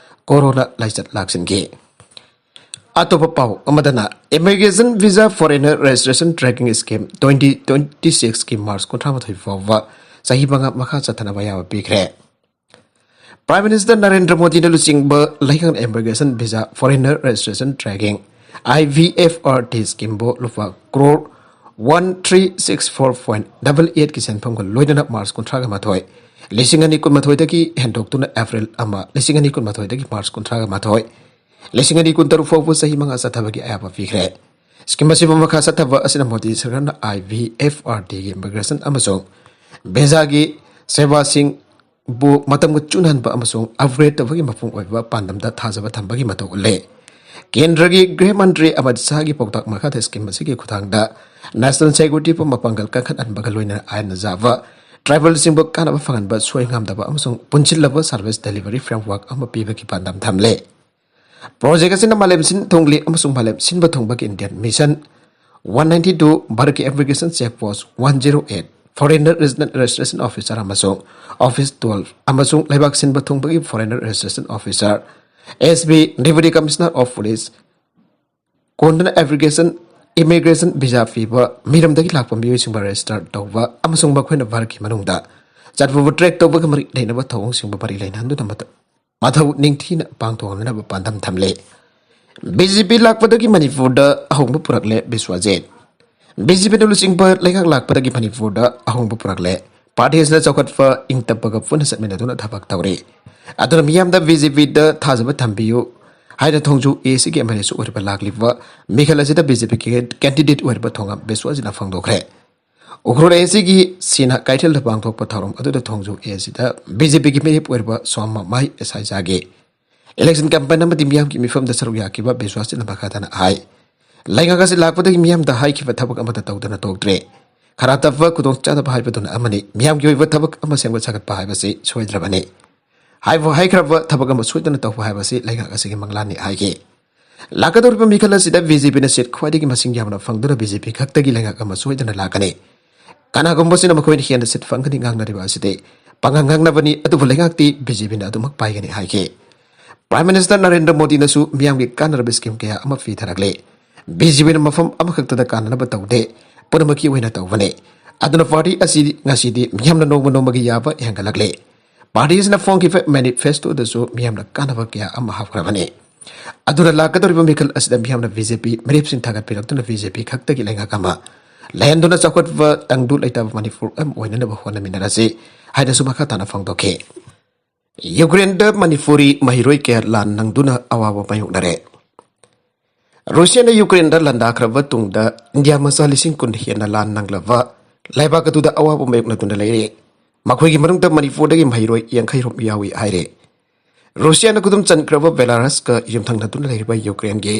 ꯀꯣꯔꯣꯅꯥ ꯂꯥꯏꯆꯠ ꯂꯥꯛꯁꯤꯟꯈꯤ꯫ ꯑꯇꯣꯞꯄ ꯄꯥꯎ ꯑꯃꯗꯅ, Immigration Visa Foreigner Registration Tracking Scheme twenty twenty-six ꯀꯤ ꯃꯥꯔꯆ ꯀꯨꯟꯊ꯭ꯔꯥ ꯃꯥꯊꯣꯏ ꯐꯥꯎꯕ ꯆꯍꯤ ꯃꯉꯥ ꯃꯈꯥ ꯆꯠꯊꯅꯕ ꯑꯌꯥꯕ ꯄꯤꯈ꯭ꯔꯦ꯫ ꯄ꯭ꯔꯥꯏꯝ ꯃꯤꯅꯤꯁꯇꯔ ꯅꯔꯦꯟꯗ꯭ꯔ ꯃꯣꯗꯤꯅ ꯂꯨꯆꯤꯡꯕ ꯂꯩꯉꯥꯛꯅ Immigration Visa Foreigner Registration Tracking, I V F R T scheme ꯕꯨ ꯂꯨꯄꯥ crore one three six four point double eight ꯀꯤ ꯁꯦꯟꯐꯝꯒ ꯂꯣꯏꯅꯅ ꯃꯥꯔꯆ ꯀꯨꯟꯊ꯭ꯔꯥꯒ ꯃꯥꯊꯣꯏ, ꯂꯤꯁꯤꯡ ꯑꯅꯤ ꯀꯨꯟꯃꯥꯊꯣꯏꯗꯒꯤ ꯍꯦꯟꯗꯣꯛꯇꯨꯅ ꯑꯦꯄ꯭ꯔꯤꯜ ꯑꯃ, ꯂꯤꯁꯤꯡ ꯑꯅꯤ ꯀꯨꯟꯃꯥꯊꯣꯏꯗꯒꯤ ꯃꯥꯔꯆ ꯀꯨꯟꯊ꯭ꯔꯥꯒ ꯃꯥꯊꯣꯏ, ꯂꯤꯁꯤꯡ ꯑꯅꯤ ꯀꯨꯟꯇꯔꯨꯛ ꯐꯥꯎꯕ ꯆꯍꯤ ꯃꯉꯥ ꯆꯠꯊꯕꯒꯤ ꯑꯌꯥꯕ ꯄꯤꯈ꯭ꯔꯦ꯫ ꯁ꯭ꯀꯤꯝ ꯑꯁꯤꯕꯨ ꯃꯈꯥ ꯆꯠꯊꯕ ꯑꯁꯤꯅ ꯃꯣꯗꯤ ꯁꯔꯀꯥꯔꯅ I V F R T ꯒꯤ ꯏꯃꯤꯒ꯭ꯔꯦꯁꯟ ꯑꯃꯁꯨꯡ ꯚꯤꯖꯥꯒꯤ ꯁꯦꯕꯥꯁꯤꯡꯕꯨ ꯃꯇꯝꯒ ꯆꯨꯅꯍꯟꯕ ꯑꯃꯁꯨꯡ ꯑꯞꯒ꯭ꯔꯦꯗ ꯇꯧꯕꯒꯤ ꯃꯄꯨꯡ ꯑꯣꯏꯕ ꯄꯥꯟꯗꯝꯗ ꯊꯥꯖꯕ ꯊꯝꯕꯒꯤ ꯃꯇꯧ ꯎꯠꯂꯦ꯫ ꯀꯦꯟꯗ꯭ꯔꯒꯤ ꯒ꯭ꯔꯤꯍ ꯃꯟꯇ꯭ꯔꯤ ꯑꯃꯤꯠ ꯁꯥꯍꯒꯤ ꯄꯥꯎꯇꯥꯛ ꯃꯈꯥꯗ ꯁ꯭ꯀꯤꯝ ꯑꯁꯤꯒꯤ ꯈꯨꯠꯊꯥꯡꯗ ꯅꯦꯁꯅꯦꯜ ꯁꯦꯀ꯭ꯌꯨꯔꯤꯇꯤꯕꯨ ꯃꯄꯥꯡꯒꯜ ꯀꯟꯈꯠꯍꯟꯕꯒ ꯂꯣꯏꯅꯅ ꯑꯥꯏꯟꯅ ꯌꯥꯕ ꯇ꯭ꯔꯥꯏꯕꯦꯜꯁꯤꯡꯕꯨ ꯀꯥꯟꯅꯕ ꯐꯪꯍꯟꯕ, ꯁꯣꯏ ꯉꯥꯝꯗꯕ ꯑꯃꯁꯨꯡ ꯄꯨꯟꯁꯤꯜꯂꯕ ꯁꯔꯚꯤꯁ ꯗꯦꯂꯤꯚꯔꯤ ꯐ꯭ꯔꯦꯝꯋꯥꯔꯛ ꯑꯃ ꯄꯤꯕꯒꯤ ꯄꯥꯟꯗꯝ ꯊꯝꯂꯦ꯫ ꯄ꯭ꯔꯣꯖꯦꯛ ꯑꯁꯤꯅ ꯃꯥꯂꯦꯝ ꯁꯤꯟ ꯊꯨꯡꯂꯤ ꯑꯃꯁꯨꯡ ꯃꯥꯂꯦꯝ ꯁꯤꯟꯕ ꯊꯨꯡꯕꯒꯤ Indian mission one ninety two, ꯚꯥꯔꯠꯀꯤ immigration check post one zero eight, foreigner resident registration officer ꯑꯃꯁꯨꯡ ꯑꯣꯐꯤꯁ ꯇꯨꯋꯦꯜꯐ ꯑꯃꯁꯨꯡ ꯂꯩꯕꯥꯛ ꯁꯤꯟꯕ ꯊꯨꯡꯕꯒꯤ foreigner registration officer, S B, deputy commissioner of police, ꯀꯣꯟꯗꯨꯅ ꯑꯦꯄ꯭ꯂꯤꯀꯦꯁꯟ, ꯏꯃꯤꯒ꯭ꯔꯦꯁꯟ ꯚꯤꯖꯥ ꯄꯤꯕ, ꯃꯤꯔꯝꯗꯒꯤ ꯂꯥꯛꯄ ꯃꯤꯑꯣꯏꯁꯤꯡꯕꯨ ꯔꯦꯖꯤꯁꯇꯔ ꯇꯧꯕ ꯑꯃꯁꯨꯡ ꯃꯈꯣꯏꯅ ꯚꯥꯔꯠꯀꯤ ꯃꯅꯨꯡꯗ ꯆꯠꯄꯕꯨ ꯇ꯭ꯔꯦꯛ ꯇꯧꯕꯒ ꯃꯔꯤ ꯂꯩꯅꯕ ꯊꯧꯑꯣꯡꯁꯤꯡꯕꯨ ꯃꯔꯤ ꯂꯩꯅꯍꯟꯗꯨꯅ ꯃꯊꯧ ꯃꯊꯧ ꯅꯤꯡꯊꯤꯅ ꯄꯥꯡꯊꯣꯛꯍꯟꯅꯕ ꯄꯥꯟꯗꯝ ꯊꯝꯂꯦ꯫ ꯕꯤ ꯖꯦ ꯄꯤ ꯂꯥꯛꯄꯗꯒꯤ ꯃꯅꯤꯄꯨꯔꯗ ꯑꯍꯣꯡꯕ ꯄꯨꯔꯛꯂꯦ ꯕꯤꯁ꯭ꯋꯖꯤꯠ꯫ ꯕꯤ ꯖꯦ ꯄꯤꯅ ꯂꯨꯆꯤꯡꯕ ꯂꯩꯉꯥꯛ ꯂꯥꯛꯄꯗꯒꯤ ꯃꯅꯤꯄꯨꯔꯗ ꯑꯍꯣꯡꯕ ꯄꯨꯔꯛꯂꯦ꯫ ꯄꯥꯔꯇꯤ ꯑꯁꯤꯅ ꯆꯥꯎꯈꯠꯄ, ꯏꯪ ꯇꯞꯄꯒ ꯄꯨꯟꯅ ꯆꯠꯃꯤꯟꯅꯗꯨꯅ ꯊꯕꯛ ꯇꯧꯔꯤ꯫ ꯑꯗꯨꯅ ꯃꯤꯌꯥꯝꯗ ꯕꯤ ꯖꯦ ꯄꯤꯗ ꯊꯥꯖꯕ ꯊꯝꯕꯤꯌꯨ ꯍꯥꯏꯅ ꯊꯣꯡꯖꯨ ꯑꯦ ꯁꯤꯒꯤ ꯑꯦꯝ ꯑꯦꯜ ꯑꯦꯁꯨ ꯑꯣꯏꯔꯤꯕ ꯂꯥꯛꯂꯤꯕ ꯃꯤꯈꯜ ꯑꯁꯤꯗ ꯕꯤ ꯖꯦ ꯄꯤꯒꯤ ꯀꯦꯟꯗꯤꯗꯦꯠ ꯑꯣꯏꯔꯤꯕ ꯊꯣꯉꯥꯝ ꯕꯤꯁ꯭ꯋꯖꯤꯠꯅ ꯐꯣꯡꯗꯣꯛꯈ꯭ꯔꯦ꯫ ꯎꯈ꯭ꯔꯨꯜ ꯑꯦ ꯁꯤꯒꯤ ꯁꯤꯅ ꯀꯩꯊꯦꯜꯗ ꯄꯥꯡꯊꯣꯛꯄ ꯊꯧꯔꯝ ꯑꯗꯨꯗ ꯊꯣꯡꯖꯨ ꯑꯦ ꯁꯤꯗ ꯕꯤ ꯖꯦ ꯄꯤꯒꯤ ꯃꯤꯔꯦꯞ ꯑꯣꯏꯔꯤꯕ ꯁꯣꯝ ꯃꯃꯥꯏ ꯑꯦꯁ ꯑꯥꯏ ꯖꯥꯒꯤ ꯏꯂꯦꯛꯁꯟ ꯀꯦꯝꯄꯦꯟ ꯑꯃꯗꯤ ꯃꯤꯌꯥꯝꯒꯤ ꯃꯤꯐꯝꯗ ꯁꯔꯨꯛ ꯌꯥꯈꯤꯕ ꯕꯤꯁ꯭ꯋꯥꯁꯖꯤꯠꯅ ꯃꯈꯥ ꯇꯥꯅ ꯍꯥꯏ, ꯂꯩꯉꯥꯛ ꯑꯁꯤ ꯂꯥꯛꯄꯗꯒꯤ ꯃꯤꯌꯥꯝꯗ ꯍꯥꯏꯈꯤꯕ ꯊꯕꯛ ꯑꯃꯠꯇ ꯇꯧꯗꯅ ꯇꯣꯛꯇ꯭ꯔꯦ꯫ ꯈꯔ ꯇꯞꯄ ꯈꯨꯗꯣꯡꯆꯥꯗꯕ ꯍꯥꯏꯕꯗꯨꯅ ꯑꯃꯅꯤ, ꯃꯤꯌꯥꯝꯒꯤ ꯑꯣꯏꯕ ꯊꯕꯛ ꯑꯃ ꯁꯦꯝꯒꯠ ꯁꯥꯒꯠꯄ ꯍꯥꯏꯕꯁꯤ ꯁꯣꯏꯗ꯭ꯔꯕꯅꯤ꯫ ꯍꯥꯏꯕꯨ ꯍꯥꯏꯈ꯭ꯔꯕ ꯊꯕꯛ ꯑꯃ ꯁꯣꯏꯗꯅ ꯇꯧꯕ ꯍꯥꯏꯕꯁꯤ ꯂꯩꯉꯥꯛ ꯑꯁꯤꯒꯤ ꯃꯪꯂꯥꯟꯅꯤ ꯍꯥꯏꯈꯤ꯫ ꯂꯥꯛꯀꯗꯧꯔꯤꯕ ꯃꯤꯈꯜ ꯑꯁꯤꯗ ꯕꯤ ꯖꯦ ꯄꯤꯅ ꯁꯤꯠ ꯈ꯭ꯋꯥꯏꯗꯒꯤ ꯃꯁꯤꯡ ꯌꯥꯝꯅ ꯐꯪꯗꯨꯅ ꯕꯤ ꯖꯦ ꯄꯤ ꯈꯛꯇꯒꯤ ꯂꯩꯉꯥꯛ ꯑꯃ ꯁꯣꯏꯗꯅ ꯂꯥꯛꯀꯅꯤ꯫ ꯀꯅꯥꯒꯨꯝꯕꯁꯤꯅ ꯃꯈꯣꯏꯅ ꯍꯦꯟꯅ ꯁꯤꯠ ꯐꯪꯒꯅꯤ ꯉꯥꯡꯅꯔꯤꯕ ꯑꯁꯤꯗꯤ ꯄꯪꯉꯥꯡ ꯉꯥꯡꯅꯕꯅꯤ, ꯑꯗꯨꯕꯨ ꯂꯩꯉꯥꯛꯇꯤ ꯕꯤ ꯖꯦ ꯄꯤꯅ ꯑꯗꯨꯃꯛ ꯄꯥꯏꯒꯅꯤ ꯍꯥꯏꯈꯤ꯫ ꯄ꯭ꯔꯥꯏꯝ ꯃꯤꯅꯤꯁꯇꯔ ꯅꯔꯦꯟꯗ꯭ꯔ ꯃꯣꯗꯤꯅꯁꯨ ꯃꯤꯌꯥꯝꯒꯤ ꯀꯥꯟꯅꯔꯕ ꯁ꯭ꯀꯤꯝ ꯀꯌꯥ ꯑꯃ ꯄꯤꯊꯔꯛꯂꯦ꯫ ꯕꯤ ꯖꯦ ꯄꯤꯅ ꯃꯐꯝ ꯑꯃꯈꯛꯇꯗ ꯀꯥꯟꯅꯅꯕ ꯇꯧꯗꯦ, ꯄꯨꯝꯅꯃꯛꯀꯤ ꯑꯣꯏꯅ ꯇꯧꯕꯅꯤ꯫ ꯑꯗꯨꯅ ꯄꯥꯔꯇꯤ ꯑꯁꯤ ꯉꯁꯤꯗꯤ ꯃꯤꯌꯥꯝꯅ ꯅꯣꯡꯃ ꯅꯣꯡꯃꯒꯤ ꯌꯥꯕ ꯍꯦꯟꯒꯠꯂꯛꯂꯦ꯫ ꯄꯥꯔꯇꯤ ꯑꯁꯤꯅ ꯐꯣꯡꯈꯤꯕ ꯃꯦꯅꯤꯐꯦꯁꯇꯣꯗꯁꯨ ꯃꯤꯌꯥꯝꯅ ꯀꯥꯟꯅꯕ ꯀꯌꯥ ꯑꯃ ꯍꯥꯞꯈ꯭ꯔꯕꯅꯤ꯫ ꯑꯗꯨꯅ ꯂꯥꯛꯀꯗꯧꯔꯤꯕ ꯃꯤꯈꯜ ꯑꯁꯤꯗ ꯃꯤꯌꯥꯝꯅ ꯕꯤ ꯖꯦ ꯄꯤ ꯃꯤꯔꯦꯞꯁꯤꯡ ꯊꯥꯒꯠꯄꯤꯔꯛꯇꯨꯅ ꯕꯤ ꯖꯦ ꯄꯤ ꯈꯛꯇꯒꯤ ꯂꯩꯉꯥꯛ ꯑꯃ ꯂꯩꯍꯟꯗꯨꯅ ꯆꯥꯎꯈꯠꯄ ꯇꯪꯗꯨ ꯂꯩꯇꯥꯕ ꯃꯅꯤꯄꯨꯔ ꯑꯃ ꯑꯣꯏꯅꯅꯕ ꯍꯣꯠꯅꯃꯤꯟꯅꯔꯁꯤ ꯍꯥꯏꯅꯁꯨ ꯃꯈꯥ ꯇꯥꯅ ꯐꯣꯡꯗꯣꯛꯈꯤ꯫ ꯌꯨꯀ꯭ꯔꯦꯟꯗ ꯃꯅꯤꯄꯨꯔꯤ ꯃꯍꯩꯔꯣꯏ ꯀꯌꯥ ꯂꯥꯟ ꯅꯪꯗꯨꯅ ꯑꯋꯥꯕ ꯃꯥꯌꯣꯛꯅꯔꯦ꯫ ꯔꯨꯁꯤꯌꯥꯅ ꯌꯨꯀ꯭ꯔꯦꯟꯗ ꯂꯥꯟꯗꯥꯈ꯭ꯔꯕ ꯇꯨꯡꯗ ꯏꯟꯗꯤꯌꯥ ꯃꯆꯥ ꯂꯤꯁꯤꯡ ꯀꯨꯟ ꯍꯦꯟꯅ ꯂꯥꯟ ꯅꯪꯂꯕ ꯂꯩꯕꯥꯛ ꯑꯗꯨꯗ ꯑꯋꯥꯕ ꯃꯥꯌꯣꯛꯅꯗꯨꯅ ꯂꯩꯔꯦ꯫ ꯃꯈꯣꯏꯒꯤ ꯃꯅꯨꯡꯗ ꯃꯅꯤꯄꯨꯔꯗꯒꯤ ꯃꯍꯩꯔꯣꯏ ꯌꯥꯡꯈꯩ ꯔꯣꯝ ꯌꯥꯎꯏ ꯍꯥꯏꯔꯦ꯫ ꯔꯨꯁꯤꯌꯥꯅ ꯈꯨꯗꯨꯝ ꯆꯟꯈ꯭ꯔꯕ ꯕꯦꯂꯥꯔꯁꯀ ꯌꯨꯝꯊꯪꯅꯗꯨꯅ ꯂꯩꯔꯤꯕ ꯌꯨꯀ꯭ꯔꯦꯟꯒꯤ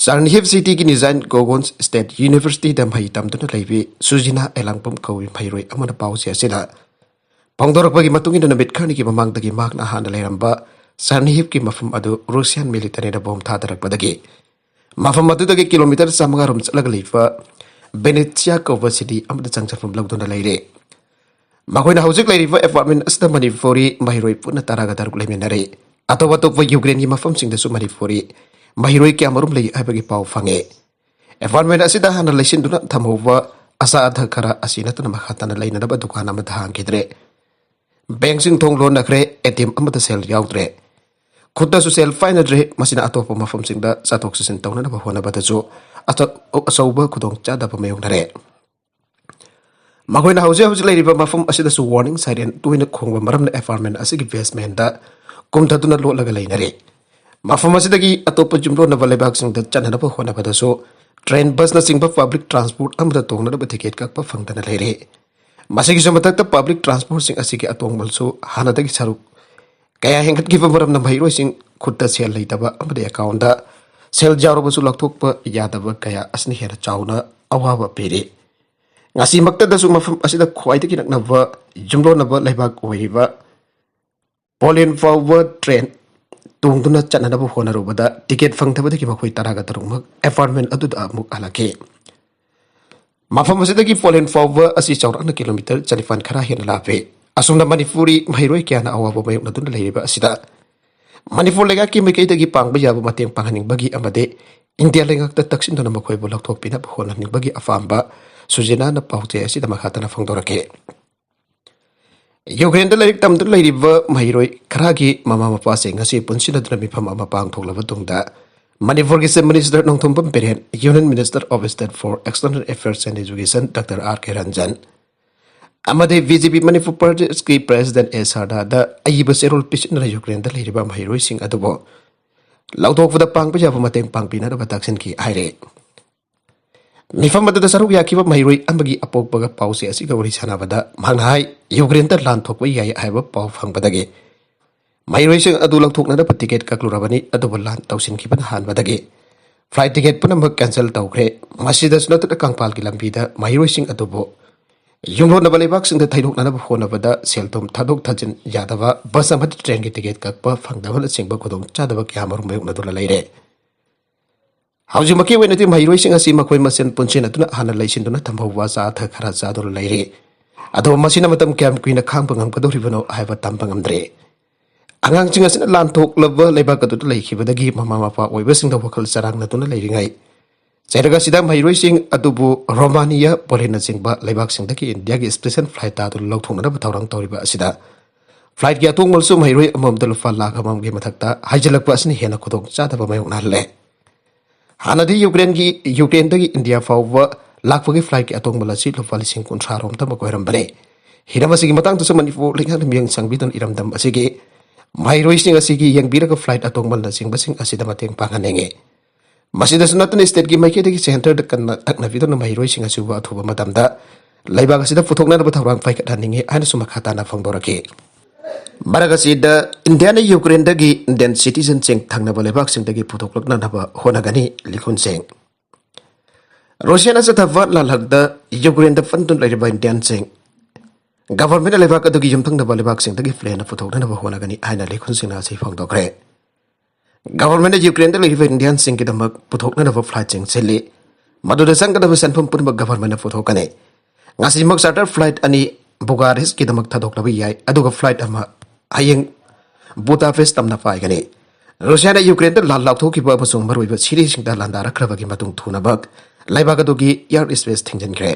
ꯆꯥꯔꯅꯤꯍꯤꯞ ꯁꯤꯇꯤꯒꯤ ꯅꯤꯖꯥꯏꯟ ꯒꯣꯒꯣꯟꯁ ꯁ꯭ꯇꯦꯠ ꯌꯨꯅꯤꯚꯔꯁꯤꯇꯤꯗ ꯃꯍꯩ ꯇꯝꯗꯨꯅ ꯂꯩꯕꯤ ꯁꯨꯖꯤꯅꯥ ꯑꯦꯂꯥꯡꯕꯝ ꯀꯧꯏ ꯃꯍꯩꯔꯣꯏ ꯑꯃꯅ ꯄꯥꯎꯆꯦ ꯑꯁꯤꯗ ꯐꯣꯡꯗꯣꯔꯛꯄꯒꯤ ꯃꯇꯨꯡ ꯏꯟꯅ ꯅꯨꯃꯤꯠ ꯈꯔꯅꯤꯒꯤ ꯃꯃꯥꯡꯗꯒꯤ ꯃꯍꯥꯛꯅ ꯍꯥꯟꯅ ꯂꯩꯔꯝꯕ ꯆꯥꯔꯅꯤꯍꯤꯞꯀꯤ ꯃꯐꯝ ꯑꯗꯨ ꯔꯨꯁꯤꯌꯥꯟ ꯃꯤꯂꯤꯇꯔꯤꯅ ꯕꯣꯝ ꯊꯥꯗꯔꯛꯄꯗꯒꯤ ꯃꯐꯝ ꯑꯗꯨꯗꯒꯤ ꯀꯤꯂꯣꯃꯤꯇꯔ ꯆꯥꯃꯉꯥ ꯔꯣꯝ ꯆꯠꯂꯒ ꯂꯩꯕ ꯕꯦꯅꯦꯠꯁꯤꯌꯥ ꯀꯧꯕ ꯁꯤꯇꯤ ꯑꯃꯗ ꯆꯪꯖꯐꯝ ꯂꯧꯗꯨꯅ ꯂꯩꯔꯦ꯫ ꯃꯈꯣꯏꯅ ꯍꯧꯖꯤꯛ ꯂꯩꯔꯤꯕ ꯑꯦꯄꯥꯔꯠꯃꯦꯟ ꯑꯁꯤꯗ ꯃꯅꯤꯄꯨꯔꯤ ꯃꯍꯩꯔꯣꯏ ꯄꯨꯟꯅ ꯇꯔꯥꯒ ꯇꯔꯨꯛ ꯂꯩꯃꯤꯟꯅꯔꯦ꯫ ꯑꯇꯣꯞ ꯑꯇꯣꯞꯄ ꯌꯨꯀ꯭ꯔꯦꯟꯒꯤ ꯃꯐꯝꯁꯤꯡꯗꯁꯨ ꯃꯅꯤꯄꯨꯔꯤ ꯃꯍꯩꯔꯣꯏ ꯀꯌꯥꯃꯔꯨꯝ ꯂꯩ ꯍꯥꯏꯕꯒꯤ ꯄꯥꯎ ꯐꯪꯉꯦ꯫ ꯑꯦꯄꯥꯔꯠꯃꯦꯟ ꯑꯁꯤꯗ ꯍꯥꯟꯅ ꯂꯩꯁꯤꯟꯗꯨꯅ ꯊꯝꯍꯧꯕ ꯑꯆꯥ ꯑꯊꯛ ꯈꯔ ꯑꯁꯤ ꯅꯠꯇꯅ ꯃꯈꯥ ꯇꯥꯅ ꯂꯩꯅꯅꯕ ꯗꯨꯀꯥꯟ ꯑꯃꯠꯇ ꯍꯥꯡꯈꯤꯗ꯭ꯔꯦ꯫ ꯕꯦꯡꯁꯤꯡ ꯊꯣꯡ ꯂꯣꯟꯅꯈ꯭ꯔꯦ, ꯑꯦ ꯇꯤ ꯑꯦꯝ ꯑꯃꯠꯇ ꯁꯦꯜ ꯌꯥꯎꯗ꯭ꯔꯦ꯫ ꯈꯨꯠꯇꯁꯨ ꯁꯦꯜ ꯄꯥꯏꯅꯗ꯭ꯔꯦ꯫ ꯃꯁꯤꯅ ꯑꯇꯣꯞꯄ ꯃꯐꯝꯁꯤꯡꯗ ꯆꯠꯊꯣꯛ ꯆꯠꯁꯤꯟ ꯇꯧꯅꯅꯕ ꯍꯣꯠꯅꯕꯗꯁꯨ ꯑꯆꯧ-, ꯑꯆꯧꯕ ꯈꯨꯗꯣꯡꯆꯥꯗꯕ ꯃꯥꯌꯣꯛꯅꯔꯦ꯫ ꯃꯈꯣꯏꯅ ꯍꯧꯖꯤꯛ ꯍꯧꯖꯤꯛ ꯂꯩꯔꯤꯕ ꯃꯐꯝ ꯑꯁꯤꯗꯁꯨ ꯋꯥꯔꯅꯤꯡ ꯁꯥꯏꯔꯦꯟ ꯇꯣꯏꯅ ꯈꯣꯡꯕ ꯃꯔꯝꯅ ꯑꯦꯄꯥꯔꯠꯃꯦꯟ ꯑꯁꯤꯒꯤ ꯕꯦꯁꯃꯦꯟꯗ ꯀꯨꯝꯊꯗꯨꯅ ꯂꯣꯠꯂꯒ ꯂꯩꯅꯔꯦ꯫ ꯃꯐꯝ ꯑꯁꯤꯗꯒꯤ ꯑꯇꯣꯞꯄ ꯌꯨꯝꯂꯣꯟꯅꯕ ꯂꯩꯕꯥꯛꯁꯤꯡꯗ ꯆꯠꯅꯅꯕ ꯍꯣꯠꯅꯕꯗꯁꯨ ꯇ꯭ꯔꯦꯟ, ꯕꯁꯅꯆꯤꯡꯕ ꯄꯕ꯭ꯂꯤꯛ ꯇ꯭ꯔꯥꯟꯁꯄꯣꯔꯠ ꯑꯃꯗ ꯇꯣꯡꯅꯅꯕ ꯇꯤꯀꯦꯠ ꯀꯛꯄ ꯐꯪꯗꯅ ꯂꯩꯔꯦ꯫ ꯃꯁꯤꯒꯤꯁꯨ ꯃꯊꯛꯇ ꯄꯕ꯭ꯂꯤꯛ ꯇ꯭ꯔꯥꯟꯁꯄꯣꯔꯠꯁꯤꯡ ꯑꯁꯤꯒꯤ ꯑꯇꯣꯡꯕꯁꯨ ꯍꯥꯟꯅꯗꯒꯤ ꯁꯔꯨꯛ ꯀꯌꯥ ꯍꯦꯟꯒꯠꯈꯤꯕ ꯃꯔꯝꯅ ꯃꯍꯩꯔꯣꯏꯁꯤꯡ ꯈꯨꯠꯇ ꯁꯦꯜ ꯂꯩꯇꯕ ꯑꯃꯗꯤ ꯑꯦꯀꯥꯎꯟꯗ ꯁꯦꯜ ꯌꯥꯎꯔꯕꯁꯨ ꯂꯧꯊꯣꯛꯄ ꯌꯥꯗꯕ ꯀꯌꯥ ꯑꯁꯤꯅ ꯍꯦꯟꯅ ꯆꯥꯎꯅ ꯑꯋꯥꯕ ꯄꯤꯔꯤ꯫ ꯉꯁꯤꯃꯛꯇꯗꯁꯨ ꯃꯐꯝ ꯑꯁꯤꯗ ꯈ꯭ꯋꯥꯏꯗꯒꯤ ꯅꯛꯅꯕ ꯌꯨꯝꯂꯣꯟꯅꯕ ꯂꯩꯕꯥꯛ ꯑꯣꯏꯔꯤꯕ ꯄꯣꯂꯦꯟ ꯐꯥꯎꯕ ꯇ꯭ꯔꯦꯟ ꯇꯣꯡꯗꯨꯅ ꯆꯠꯅꯅꯕ ꯍꯣꯠꯅꯔꯨꯕꯗ ꯇꯤꯀꯦꯠ ꯐꯪꯗꯕꯗꯒꯤ ꯃꯈꯣꯏ ꯇꯔꯥꯒ ꯇꯔꯨꯛꯃꯛ ꯑꯦꯄꯥꯔꯠꯃꯦꯟ ꯑꯗꯨꯗ ꯑꯃꯨꯛ ꯍꯜꯂꯛꯈꯤ꯫ ꯃꯐꯝ ꯑꯁꯤꯗꯒꯤ ꯄꯣꯂꯦꯟ ꯐꯥꯎꯕ ꯑꯁꯤ ꯆꯥꯎꯔꯥꯛꯅ ꯀꯤꯂꯣꯃꯤꯇꯔ ꯆꯅꯤꯄꯥꯟ ꯈꯔ ꯍꯦꯟꯅ ꯂꯥꯞꯄꯤ꯫ ꯑꯁꯨꯝꯅ ꯃꯅꯤꯄꯨꯔꯤ ꯃꯍꯩꯔꯣꯏ ꯀꯌꯥꯅ ꯑꯋꯥꯕ ꯃꯥꯌꯣꯛꯅꯗꯨꯅ ꯂꯩꯔꯤꯕ ꯑꯁꯤꯗ ꯃꯅꯤꯄꯨꯔ ꯂꯩꯉꯥꯛꯀꯤ ꯃꯥꯏꯀꯩꯗꯒꯤ ꯄꯥꯡꯕ ꯌꯥꯕ ꯃꯇꯦꯡ ꯄꯥꯡꯍꯟꯅꯤꯡꯕꯒꯤ ꯑꯃꯗꯤ ꯏꯟꯗꯤꯌꯥ ꯂꯩꯉꯥꯛꯇ ꯇꯛꯁꯤꯟꯗꯨꯅ ꯃꯈꯣꯏꯕꯨ ꯂꯧꯊꯣꯛꯄꯤꯅꯕ ꯍꯣꯠꯅꯍꯟꯅꯤꯡꯕꯒꯤ ꯑꯄꯥꯝꯕ ꯁꯨꯖꯤꯅꯥꯅ ꯄꯥꯎꯆꯦ ꯑꯁꯤꯗ ꯃꯈꯥ ꯇꯥꯅ ꯐꯣꯡꯗꯣꯔꯛꯈꯤ꯫ ꯌꯨꯀ꯭ꯔꯦꯟꯗ ꯂꯥꯏꯔꯤꯛ ꯇꯝꯗꯨꯅ ꯂꯩꯔꯤꯕ ꯃꯍꯩꯔꯣꯏ ꯈꯔꯒꯤ ꯃꯃꯥ ꯃꯄꯥꯁꯤꯡ ꯉꯁꯤ ꯄꯨꯟꯁꯤꯟꯅꯗꯨꯅ ꯃꯤꯐꯝ ꯑꯃ ꯄꯥꯡꯊꯣꯛꯂꯕ ꯇꯨꯡꯗ ꯃꯅꯤꯄꯨꯔꯒꯤ Chief Minister Nongthombam Biren, Union Minister of State for External Affairs and Education doctor R K Ranjan, ꯑꯃꯗꯤ ꯕꯤ ꯖꯦ ꯄꯤ ꯃꯅꯤꯄꯨꯔ ꯄ꯭ꯔꯗꯦꯁꯀꯤ President ꯑꯦ ꯁꯔꯗꯥꯗ ꯑꯏꯕ ꯆꯦꯔꯣꯜ ꯄꯤꯁꯤꯟꯗꯨꯅ ꯌꯨꯀ꯭ꯔꯦꯟꯗ ꯂꯩꯔꯤꯕ ꯃꯍꯩꯔꯣꯏꯁꯤꯡ ꯑꯗꯨꯕꯨ ꯂꯧꯊꯣꯛꯄꯗ ꯄꯥꯡꯕ ꯌꯥꯕ ꯃꯇꯦꯡ ꯄꯥꯡꯕꯤꯅꯅꯕ ꯇꯛꯁꯤꯟꯈꯤ ꯍꯥꯏꯔꯦ꯫ ꯃꯤꯐꯝ ꯑꯗꯨꯗ ꯁꯔꯨꯛ ꯌꯥꯈꯤꯕ ꯃꯍꯩꯔꯣꯏ ꯑꯃꯒꯤ ꯑꯄꯣꯛꯄꯒ ꯄꯥꯎꯆꯦ ꯑꯁꯤꯒ ꯋꯥꯔꯤ ꯁꯥꯟꯅꯕꯗ ꯃꯍꯥꯛꯅ ꯍꯥꯏ, ꯌꯨꯀ꯭ꯔꯦꯟꯗ ꯂꯥꯟ ꯊꯣꯛꯄ ꯌꯥꯏ ꯍꯥꯏꯕ ꯄꯥꯎ ꯐꯪꯕꯗꯒꯤ ꯃꯍꯩꯔꯣꯏꯁꯤꯡ ꯑꯗꯨ ꯂꯧꯊꯣꯛꯅꯅꯕ ꯇꯤꯀꯦꯠ ꯀꯛꯂꯨꯔꯕꯅꯤ, ꯑꯗꯨꯕꯨ ꯂꯥꯟ ꯇꯧꯁꯤꯟꯈꯤꯕꯅ ꯍꯥꯟꯕꯗꯒꯤ ꯐ꯭ꯂꯥꯏꯠ ꯇꯤꯀꯦꯠ ꯄꯨꯝꯅꯃꯛ ꯀꯦꯟꯁꯦꯜ ꯇꯧꯈ꯭ꯔꯦ꯫ ꯃꯁꯤꯗꯁꯨ ꯅꯠꯇꯅ ꯀꯪꯐꯥꯜꯒꯤ ꯂꯝꯕꯤꯗ ꯃꯍꯩꯔꯣꯏꯁꯤꯡ ꯑꯗꯨꯕꯨ ꯌꯨꯝꯂꯣꯟꯅꯕ ꯂꯩꯕꯥꯛꯁꯤꯡꯗ ꯊꯩꯗꯣꯛꯅꯅꯕ ꯍꯣꯠꯅꯕꯗ ꯁꯦꯜ ꯊꯨꯝ ꯊꯥꯗꯣꯛ ꯊꯥꯖꯤꯟ ꯌꯥꯗꯕ, ꯕꯁ ꯑꯃꯗꯤ ꯇ꯭ꯔꯦꯟꯒꯤ ꯇꯤꯀꯦꯠ ꯀꯛꯄ ꯐꯪꯗꯕꯅꯆꯤꯡꯕ ꯈꯨꯗꯣꯡꯆꯥꯗꯕ ꯀꯌꯥ ꯑꯃꯔꯣꯝ ꯃꯥꯌꯣꯛꯅꯗꯨꯅ ꯂꯩꯔꯦ꯫ ꯍꯧꯖꯤꯛꯃꯛꯀꯤ ꯑꯣꯏꯅꯗꯤ ꯃꯍꯩꯔꯣꯏꯁꯤꯡ ꯑꯁꯤ ꯃꯈꯣꯏ ꯃꯁꯦꯟ ꯄꯨꯟꯁꯤꯟꯅꯗꯨꯅ ꯍꯥꯟꯅ ꯂꯩꯁꯤꯟꯗꯨꯅ ꯊꯝꯍꯧꯕ ꯑꯆꯥ ꯑꯊꯛ ꯈꯔ ꯆꯥꯗꯨꯅ ꯂꯩꯔꯤ꯫ ꯑꯗꯨꯕꯨ ꯃꯁꯤꯅ ꯃꯇꯝ ꯀꯌꯥꯝ ꯀꯨꯏꯅ ꯈꯥꯡꯕ ꯉꯝꯒꯗꯧꯔꯤꯕꯅꯣ ꯍꯥꯏꯕ ꯇꯝꯕ ꯉꯝꯗ꯭ꯔꯦ꯫ ꯑꯉꯥꯡꯁꯤꯡ ꯑꯁꯤꯅ ꯂꯥꯟꯊꯣꯛꯂꯕ ꯂꯩꯕꯥꯛ ꯑꯗꯨꯗ ꯂꯩꯈꯤꯕꯗꯒꯤ ꯃꯃꯥ ꯃꯄꯥ ꯑꯣꯏꯕꯁꯤꯡꯗ ꯋꯥꯈꯜ ꯆꯔꯥꯡꯅꯗꯨꯅ ꯂꯩꯔꯤꯉꯩ, ꯆꯩꯔꯛ ꯑꯁꯤꯗ ꯃꯍꯩꯔꯣꯏꯁꯤꯡ ꯑꯗꯨꯕꯨ ꯔꯣꯃꯥꯅꯤꯌꯥ, ꯄꯣꯂꯦꯟꯅꯆꯤꯡꯕ ꯂꯩꯕꯥꯛꯁꯤꯡꯗꯒꯤ ꯏꯟꯗꯤꯌꯥꯒꯤ ꯁ꯭ꯄꯦꯁꯦꯜ ꯐ꯭ꯂꯥꯏꯠ ꯇꯥꯗꯨꯅ ꯂꯧꯊꯣꯛꯅꯅꯕ ꯊꯧꯔꯥꯡ ꯇꯧꯔꯤꯕ ꯑꯁꯤꯗ ꯐ꯭ꯂꯥꯏꯠꯀꯤ ꯑꯇꯣꯡꯕꯁꯨ ꯃꯍꯩꯔꯣꯏ ꯑꯃꯃꯝꯗ ꯂꯨꯄꯥ ꯂꯥꯈ ꯑꯃꯒꯤ ꯃꯊꯛꯇ ꯍꯥꯏꯖꯤꯜꯂꯛꯄ ꯑꯁꯤꯅ ꯍꯦꯟꯅ ꯈꯨꯗꯣꯡꯆꯥꯗꯕ ꯃꯥꯌꯣꯛꯅꯍꯜꯂꯦ꯫ ꯍꯥꯟꯅꯗꯤ ꯌꯨꯀ꯭ꯔꯦꯟꯒꯤ, ꯌꯨꯀ꯭ꯔꯦꯟꯗꯒꯤ ꯏꯟꯗꯤꯌꯥ ꯐꯥꯎꯕ ꯂꯥꯛꯄꯒꯤ ꯐ꯭ꯂꯥꯏꯠꯀꯤ ꯑꯇꯣꯡꯕ ꯑꯁꯤ ꯂꯨꯄꯥ ꯂꯤꯁꯤꯡ ꯀꯨꯟꯊ꯭ꯔꯥ ꯔꯣꯝ ꯇꯃꯛ ꯑꯣꯏꯔꯝꯕꯅꯤ꯫ ꯍꯤꯔꯝ ꯑꯁꯤꯒꯤ ꯃꯇꯥꯡꯗꯁꯨ ꯃꯅꯤꯄꯨꯔ ꯂꯩꯉꯥꯛꯅ ꯃꯤꯠꯌꯦꯡ ꯆꯪꯕꯤꯗꯨꯅ ꯏꯔꯝꯗꯝ ꯑꯁꯤꯒꯤ ꯃꯍꯩꯔꯣꯏꯁꯤꯡ ꯑꯁꯤꯒꯤ ꯌꯦꯡꯕꯤꯔꯒ ꯐ꯭ꯂꯥꯏꯠ ꯑꯇꯣꯡꯕꯅꯆꯤꯡꯕꯁꯤꯡ ꯑꯁꯤꯗ ꯃꯇꯦꯡ ꯄꯥꯡꯍꯟꯅꯤꯡꯏ꯫ ꯃꯁꯤꯗꯁꯨ ꯅꯠꯇꯅ ꯁ꯭ꯇꯦꯠꯀꯤ ꯃꯥꯏꯀꯩꯗꯒꯤ ꯁꯦꯟꯇꯔꯗ ꯀꯟꯅ ꯇꯛꯅꯕꯤꯗꯨꯅ ꯃꯍꯩꯔꯣꯏꯁꯤꯡ ꯑꯁꯤꯕꯨ ꯑꯊꯨꯕ ꯃꯇꯝꯗ ꯂꯩꯕꯥꯛ ꯑꯁꯤꯗ ꯄꯨꯊꯣꯛꯅꯅꯕ ꯊꯧꯔꯥꯡ ꯄꯥꯏꯈꯠꯍꯟꯅꯤꯡꯏ ꯍꯥꯏꯅꯁꯨ ꯃꯈꯥ ꯇꯥꯅ ꯐꯣꯡꯗꯣꯔꯛꯈꯤ꯫ ꯃꯔꯛ ꯑꯁꯤꯗ ꯏꯟꯗꯤꯌꯥꯅ ꯌꯨꯀ꯭ꯔꯦꯟꯗꯒꯤ ꯏꯟꯗꯤꯌꯟ ꯁꯤꯇꯤꯖꯟꯁꯤꯡ ꯊꯪꯅꯕ ꯂꯩꯕꯥꯛꯁꯤꯡꯗꯒꯤ ꯄꯨꯊꯣꯛꯂꯛꯅꯅꯕ ꯍꯣꯠꯅꯒꯅꯤ ꯂꯤꯈꯨꯟꯁꯤꯡ꯫ ꯔꯨꯁꯤꯌꯥꯅ ꯆꯠꯊꯕ ꯂꯥꯜꯍꯛꯇ ꯌꯨꯀ꯭ꯔꯦꯟꯗ ꯐꯟꯗꯨꯅ ꯂꯩꯔꯤꯕ ꯏꯟꯗꯤꯌꯟꯁꯤꯡ ꯒꯚꯔꯟꯃꯦꯟꯠꯅ ꯂꯩꯕꯥꯛ ꯑꯗꯨꯒꯤ ꯌꯨꯝꯊꯪꯅꯕ ꯂꯩꯕꯥꯛꯁꯤꯡꯗꯒꯤ ꯐ꯭ꯂꯦꯟꯅ ꯄꯨꯊꯣꯛꯅꯅꯕ ꯍꯣꯠꯅꯒꯅꯤ ꯍꯥꯏꯅ ꯂꯤꯈꯨꯟꯁꯤꯡꯅ ꯑꯁꯤ ꯐꯣꯡꯗꯣꯛꯈ꯭ꯔꯦ꯫ ꯒꯚꯔꯟꯃꯦꯟꯠꯅ ꯌꯨꯀ꯭ꯔꯦꯟꯗ ꯂꯩꯔꯤꯕ ꯏꯟꯗꯤꯌꯟꯁꯤꯡꯒꯤꯗꯃꯛ ꯄꯨꯊꯣꯛꯅꯅꯕ ꯐ꯭ꯂꯥꯏꯠꯁꯤꯡ ꯁꯤꯜꯂꯤ꯫ ꯃꯗꯨꯗ ꯆꯪꯒꯗꯕ ꯁꯦꯟꯐꯝ ꯄꯨꯝꯅꯃꯛ ꯒꯚꯔꯟꯃꯦꯟꯠꯅ ꯄꯨꯊꯣꯛꯀꯅꯤ꯫ ꯉꯁꯤꯃꯛ ꯆꯥꯔꯇꯔ ꯐ꯭ꯂꯥꯏꯠ ꯑꯅꯤ ꯕꯨꯒꯥꯔꯦꯁꯀꯤꯗꯃꯛ ꯊꯥꯗꯣꯛꯂꯕ ꯌꯥꯏ, ꯑꯗꯨꯒ ꯐ꯭ꯂꯥꯏꯠ ꯑꯃ ꯍꯌꯦꯡ ꯕꯨꯗꯥꯄꯦꯁ ꯇꯝꯅ ꯄꯥꯏꯒꯅꯤ꯫ ꯔꯨꯁꯤꯌꯥꯅ ꯌꯨꯀ꯭ꯔꯦꯟꯗ ꯂꯥꯟ ꯂꯥꯎꯊꯣꯛꯈꯤꯕ ꯑꯃꯁꯨꯡ ꯃꯔꯨꯑꯣꯏꯕ ꯁꯤꯇꯤꯁꯤꯡꯗ ꯂꯥꯟꯗꯥꯔꯛꯈ꯭ꯔꯕꯒꯤ ꯃꯇꯨꯡ ꯊꯨꯅꯃꯛ ꯂꯩꯕꯥꯛ ꯑꯗꯨꯒꯤ ꯑꯦꯌꯔ ꯁ꯭ꯄꯦꯁ ꯊꯤꯡꯖꯤꯟꯈ꯭ꯔꯦ꯫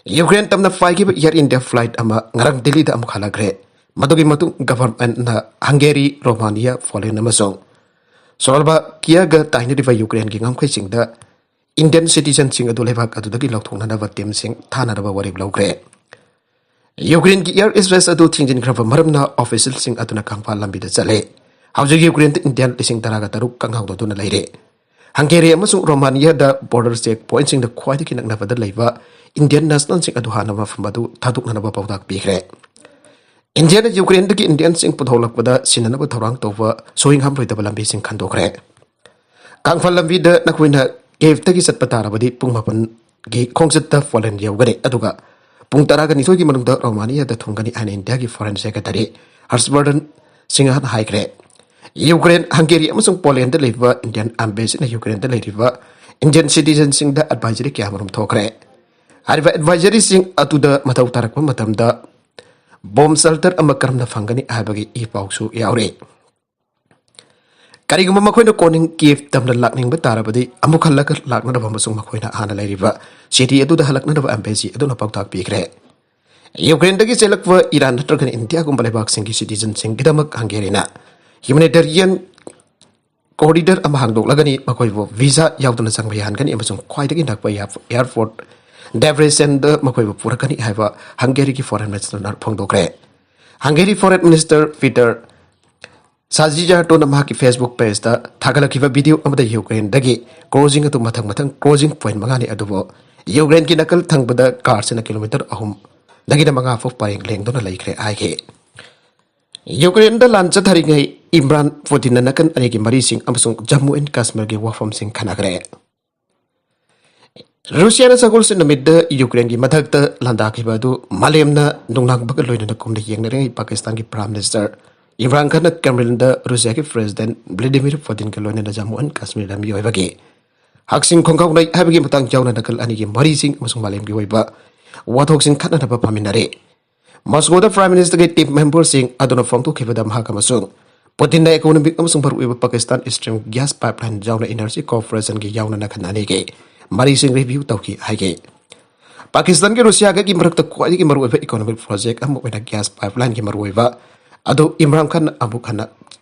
ꯌꯨꯀ꯭ꯔꯦꯟ ꯇꯝꯅ ꯄꯥꯏꯈꯤꯕ ꯑꯦꯌꯔ ꯏꯟꯗꯤꯌꯥ ꯐ꯭ꯂꯥꯏꯠ ꯑꯃ ꯉꯔꯥꯡ ꯗꯤꯜꯂꯤꯗ ꯑꯃꯨꯛ ꯍꯜꯂꯛꯈ꯭ꯔꯦ꯫ ꯃꯗꯨꯒꯤ ꯃꯇꯨꯡ ꯒꯚꯔꯟꯃꯦꯟꯠꯅ ꯍꯪꯒꯦꯔꯤ, ꯔꯣꯃꯥꯅꯤꯌꯥ, ꯄꯣꯂꯦꯟ ꯑꯃꯁꯨꯡ ꯁ꯭ꯂꯣꯚꯥꯀꯤꯌꯥꯒ ꯇꯥꯏꯅꯔꯤꯕ ꯌꯨꯀ꯭ꯔꯦꯟꯒꯤ ꯉꯝꯈꯩꯁꯤꯡꯗ ꯏꯟꯗꯤꯌꯟ ꯁꯤꯇꯤꯖꯟꯁꯤꯡ ꯑꯗꯨ ꯂꯩꯕꯥꯛ ꯑꯗꯨꯗꯒꯤ ꯂꯧꯊꯣꯛꯅꯅꯕ ꯇꯤꯝꯁꯤꯡ ꯊꯥꯅꯅꯕ ꯋꯥꯔꯦꯞ ꯂꯧꯈ꯭ꯔꯦ꯫ ꯌꯨꯀ꯭ꯔꯦꯟꯒꯤ ꯑꯦꯌꯔ ꯁ꯭ꯄꯦꯁ ꯑꯗꯨ ꯊꯤꯡꯖꯤꯟꯈ꯭ꯔꯕ ꯃꯔꯝꯅ ꯑꯣꯐꯤꯁꯤꯌꯦꯜꯁꯤꯡ ꯑꯗꯨꯅ ꯀꯪꯐꯥꯜ ꯂꯝꯕꯤꯗ ꯆꯠꯂꯦ꯫ ꯍꯧꯖꯤꯛ ꯌꯨꯀ꯭ꯔꯦꯟꯗ ꯏꯟꯗꯤꯌꯟ ꯂꯤꯁꯤꯡ ꯇꯔꯥꯒ ꯇꯔꯨꯛ ꯀꯪꯍꯧꯗꯗꯨꯅ ꯂꯩꯔꯦ꯫ ꯍꯪꯒꯦꯔꯤ ꯑꯃꯁꯨꯡ ꯔꯣꯃꯥꯅꯤꯌꯥꯗ ꯕꯣꯔꯗꯔ ꯆꯦꯛ ꯄꯣꯏꯟꯠꯁꯤꯡꯗ ꯈ꯭ꯋꯥꯏꯗꯒꯤ ꯅꯛꯅꯕꯗ ꯂꯩꯕ ꯏꯟꯗꯤꯌꯟ ꯅꯦꯁꯅꯦꯜꯁꯤꯡ ꯑꯗꯨ ꯍꯥꯟꯅ ꯃꯐꯝ ꯑꯗꯨ ꯊꯥꯗꯣꯛꯅꯅꯕ ꯄꯥꯎꯇꯥꯛ ꯄꯤꯈ꯭ꯔꯦ꯫ ꯏꯟꯗꯤꯌꯥꯅ ꯌꯨꯀ꯭ꯔꯦꯟꯗꯒꯤ ꯏꯟꯗꯤꯌꯟꯁꯤꯡ ꯄꯨꯊꯣꯛꯂꯛꯄꯗ ꯁꯤꯟꯅꯅꯕ ꯊꯧꯔꯥꯡ ꯇꯧꯕ ꯁꯣꯏ ꯉꯥꯝꯂꯣꯏꯗꯕ ꯂꯝꯕꯤꯁꯤꯡ ꯈꯟꯗꯣꯛꯈ꯭ꯔꯦ꯫ ꯀꯥꯡꯐꯜ ꯂꯝꯕꯤꯗ ꯅꯈꯣꯏꯅ ꯀꯤꯌꯦꯚꯇꯒꯤ ꯆꯠꯄ ꯇꯥꯔꯕꯗꯤ ꯄꯨꯡ ꯃꯥꯄꯟꯒꯤ ꯈꯣꯡꯆꯠꯇ ꯄꯣꯂꯦꯟ ꯌꯧꯒꯅꯤ, ꯑꯗꯨꯒ ꯄꯨꯡ ꯇꯔꯥꯒ ꯅꯤꯊꯣꯏꯒꯤ ꯃꯅꯨꯡꯗ ꯔꯣꯃꯥꯅꯤꯌꯥꯗ ꯊꯨꯡꯒꯅꯤ ꯍꯥꯏꯅ ꯏꯟꯗꯤꯌꯥꯒꯤ ꯐꯣꯔꯦꯟ ꯁꯦꯀ꯭ꯔꯦꯇꯔꯤ ꯍꯔꯁꯕꯔꯙꯟ ꯁꯤꯡꯍꯅ ꯍꯥꯏꯈ꯭ꯔꯦ꯫ ꯌꯨꯀ꯭ꯔꯦꯟ, ꯍꯪꯒꯦꯔꯤ ꯑꯃꯁꯨꯡ ꯄꯣꯂꯦꯟꯗ ꯂꯩꯔꯤꯕ ꯏꯟꯗꯤꯌꯟ ꯑꯦꯝꯕꯦꯁꯤꯅ ꯌꯨꯀ꯭ꯔꯦꯟꯗ ꯂꯩꯔꯤꯕ ꯏꯟꯗꯤꯌꯟ ꯁꯤꯇꯤꯖꯟꯁꯤꯡꯗ ꯑꯦꯗꯚꯥꯏꯖꯔꯤ ꯀꯌꯥꯃꯔꯨꯝ ꯊꯣꯛꯈ꯭ꯔꯦ꯫ ꯍꯥꯏꯔꯤꯕ ꯑꯦꯗꯚꯥꯏꯖꯔꯤꯁꯤꯡ ꯑꯗꯨꯗ ꯃꯊꯧ ꯇꯥꯔꯛꯄ ꯃꯇꯝꯗ ꯕꯣꯝ ꯁꯦꯜꯇꯔ ꯑꯃ ꯀꯔꯝꯅ ꯐꯪꯒꯅꯤ ꯍꯥꯏꯕꯒꯤ ꯏ ꯄꯥꯎꯁꯨ ꯌꯥꯎꯔꯤ꯫ ꯀꯔꯤꯒꯨꯝꯕ ꯃꯈꯣꯏꯅ ꯀꯣꯅꯤꯡ ꯀꯤꯌꯦꯚ ꯇꯝꯅ ꯂꯥꯛꯅꯤꯡꯕ ꯇꯥꯔꯕꯗꯤ, ꯑꯃꯨꯛ ꯍꯜꯂꯒ ꯂꯥꯛꯅꯅꯕ ꯑꯃꯁꯨꯡ ꯃꯈꯣꯏꯅ ꯍꯥꯟꯅ ꯂꯩꯔꯤꯕ ꯁꯤꯇꯤ ꯑꯗꯨꯗ ꯍꯜꯂꯛꯅꯅꯕ ꯑꯦꯝꯕꯦꯁꯤ ꯑꯗꯨꯅ ꯄꯥꯎꯇꯥꯛ ꯄꯤꯈ꯭ꯔꯦ꯫ ꯌꯨꯀ꯭ꯔꯦꯟꯗꯒꯤ ꯆꯦꯜꯂꯛꯄ ꯏꯔꯥꯟ ꯅꯠꯇ꯭ꯔꯒ ꯏꯟꯗꯤꯌꯥꯒꯨꯝꯕ ꯂꯩꯕꯥꯛꯁꯤꯡꯒꯤ ꯁꯤꯇꯤꯖꯟꯁꯤꯡꯒꯤꯗꯃꯛ ꯍꯪꯒꯦꯔꯤꯅ ꯍ꯭ꯌꯨꯃꯦꯅꯤꯇꯦꯔꯤꯌꯟ ꯀꯣꯔꯤꯗꯔ ꯑꯃ ꯍꯥꯡꯗꯣꯛꯂꯒꯅꯤ, ꯃꯈꯣꯏꯕꯨ ꯚꯤꯁꯥ ꯌꯥꯎꯗꯅ ꯆꯪꯕ ꯌꯥꯍꯟꯒꯅꯤ ꯑꯃꯁꯨꯡ ꯈ꯭ꯋꯥꯏꯗꯒꯤ ꯅꯛꯄ ꯑꯦꯌꯥꯔ-, ꯑꯦꯌꯔꯄꯣꯔꯠ ꯗꯦꯕ꯭ꯔꯦꯁꯦꯟꯗ ꯃꯈꯣꯏꯕꯨ ꯄꯨꯔꯛꯀꯅꯤ ꯍꯥꯏꯕ ꯍꯪꯒꯦꯔꯤꯒꯤ ꯐꯣꯔꯦꯟ ꯃꯤꯅꯤꯁꯇꯔꯅ ꯐꯣꯡꯗꯣꯛꯈ꯭ꯔꯦ꯫ ꯍꯪꯒꯦꯔꯤ ꯐꯣꯔꯦꯟ ꯃꯤꯅꯤꯁꯇꯔ ꯄꯤꯇꯔ ꯁꯥꯖꯤꯖꯥꯔꯇꯣꯅ ꯃꯍꯥꯛꯀꯤ ꯐꯦꯁꯕꯨꯛ ꯄꯦꯖꯇ ꯊꯥꯒꯠꯂꯛꯈꯤꯕ ꯚꯤꯗꯤꯑꯣ ꯑꯃꯗ ꯌꯨꯀ꯭ꯔꯦꯟꯗꯒꯤ ꯀ꯭ꯔꯣꯁꯤꯡ ꯑꯗꯨ ꯃꯊꯪ ꯃꯊꯪ ꯀ꯭ꯔꯣꯁꯤꯡ ꯄꯣꯏꯟ ꯃꯉꯥꯅꯤ ꯑꯗꯨꯕꯨ ꯌꯨꯀ꯭ꯔꯦꯟꯒꯤ ꯅꯥꯀꯜ ꯊꯪꯕꯗ ꯀꯥꯔꯁꯤꯅ ꯀꯤꯂꯣꯃꯤꯇꯔ ꯑꯍꯨꯝꯗꯒꯤꯅ ꯃꯉꯥ ꯐꯥꯎ ꯄꯔꯦꯡ ꯂꯦꯡꯗꯨꯅ ꯂꯩꯈ꯭ꯔꯦ ꯍꯥꯏꯈꯤ꯫ ꯌꯨꯀ꯭ꯔꯦꯟꯗ ꯂꯥꯟ ꯆꯠꯊꯔꯤꯉꯩ ꯏꯝꯔꯥꯟ ꯄꯨꯇꯤꯟꯅ ꯅꯥꯀꯟ ꯑꯅꯤꯒꯤ ꯃꯔꯤꯁꯤꯡ ꯑꯃꯁꯨꯡ ꯖꯝꯃꯨ ꯑꯦꯟ ꯀꯥꯁꯃꯤꯔꯒꯤ ꯋꯥꯐꯝꯁꯤꯡ ꯈꯟꯅꯈ꯭ꯔꯦ꯫ ꯔꯨꯁꯤꯌꯥꯅ ꯁꯒꯣꯜꯁꯦꯟ ꯅꯨꯃꯤꯠꯇ ꯌꯨꯀ꯭ꯔꯦꯟꯒꯤ ꯃꯊꯛꯇ ꯂꯥꯟꯗꯥꯈꯤꯕ ꯑꯗꯨ ꯃꯥꯂꯦꯝꯅ ꯅꯨꯡꯅꯥꯡꯕꯒ ꯂꯣꯏꯅꯅ ꯀꯨꯝꯅ ꯌꯦꯡꯅꯔꯤꯉꯩ ꯄꯥꯀꯤꯁꯇꯥꯟꯒꯤ ꯄ꯭ꯔꯥꯏꯝ ꯃꯤꯅꯤꯁꯇꯔ ꯏꯝꯔꯥꯟ ꯈꯥꯟꯅ ꯀ꯭ꯔꯦꯝꯂꯤꯟꯗ ꯔꯨꯁꯤꯌꯥꯒꯤ ꯄ꯭ꯔꯦꯁꯤꯗꯦꯟ ꯚ꯭ꯂꯥꯗꯤꯃꯤꯔ ꯄꯨꯇꯤꯟꯒ ꯂꯣꯏꯅꯅ ꯖꯝꯃꯨ ꯑꯦꯟ ꯀꯥꯁꯃꯤꯔꯗ ꯃꯤꯑꯣꯏꯕꯒꯤ ꯍꯛꯁꯤꯡ ꯈꯣꯡꯒꯥꯎꯅꯩ ꯍꯥꯏꯕꯒꯤ ꯃꯇꯥꯡ ꯌꯥꯎꯅ ꯅꯥꯀꯜ ꯑꯅꯤꯒꯤ ꯃꯔꯤꯁꯤꯡ ꯑꯃꯁꯨꯡ ꯃꯥꯂꯦꯝꯒꯤ ꯑꯣꯏꯕ ꯋꯥꯊꯣꯛꯁꯤꯡ ꯈꯟꯅꯅꯕ ꯐꯝꯃꯤꯟꯅꯔꯦ꯫ ꯃꯣꯁꯀꯣꯗ ꯄ꯭ꯔꯥꯏꯝ ꯃꯤꯅꯤꯁꯇꯔꯒꯤ ꯇꯤꯝ ꯃꯦꯝꯕꯔꯁꯤꯡ ꯑꯗꯨꯅ ꯐꯣꯡꯗꯣꯛꯈꯤꯕꯗ ꯃꯍꯥꯛ ꯑꯃꯁꯨꯡ ꯄꯨꯇꯤꯟꯅ ꯏꯀꯣꯅꯣꯃꯤꯛ ꯑꯃꯁꯨꯡ ꯃꯔꯨꯑꯣꯏꯕ ꯄꯥꯀꯤꯁꯇꯥꯟ ꯏꯁꯇ꯭ꯔꯤꯝ ꯒ꯭ꯌꯥꯁ ꯄꯥꯏꯞꯂꯥꯏꯟ ꯌꯥꯎꯅ ꯏꯅꯔꯖꯤ ꯀꯣꯑꯣꯄꯔꯦꯁꯟꯒꯤ ꯌꯥꯎꯅ ꯅꯥꯀꯟ ꯑꯅꯤꯒꯤ ꯃꯔꯤꯁꯤꯡ ꯔꯤꯚ꯭ꯌꯨ ꯇꯧꯈꯤ ꯍꯥꯏꯈꯤ꯫ ꯄꯥꯀꯤꯁꯇꯥꯟꯒꯤ ꯔꯨꯁꯤꯌꯥꯒꯒꯤ ꯃꯔꯛꯇ ꯈ꯭ꯋꯥꯏꯗꯒꯤ ꯃꯔꯨꯑꯣꯏꯕ ꯏꯀꯣꯅꯣꯃꯤꯛ ꯄ꯭ꯔꯣꯖꯦꯛ ꯑꯃ ꯑꯣꯏꯅ ꯒ꯭ꯌꯥꯁ ꯄꯥꯏꯞꯂꯥꯏꯟꯒꯤ ꯃꯔꯨꯑꯣꯏꯕ ꯑꯗꯨ ꯏꯝꯔꯥꯟ ꯈꯥꯟꯅ ꯑꯃꯨꯛ ꯍꯟꯅ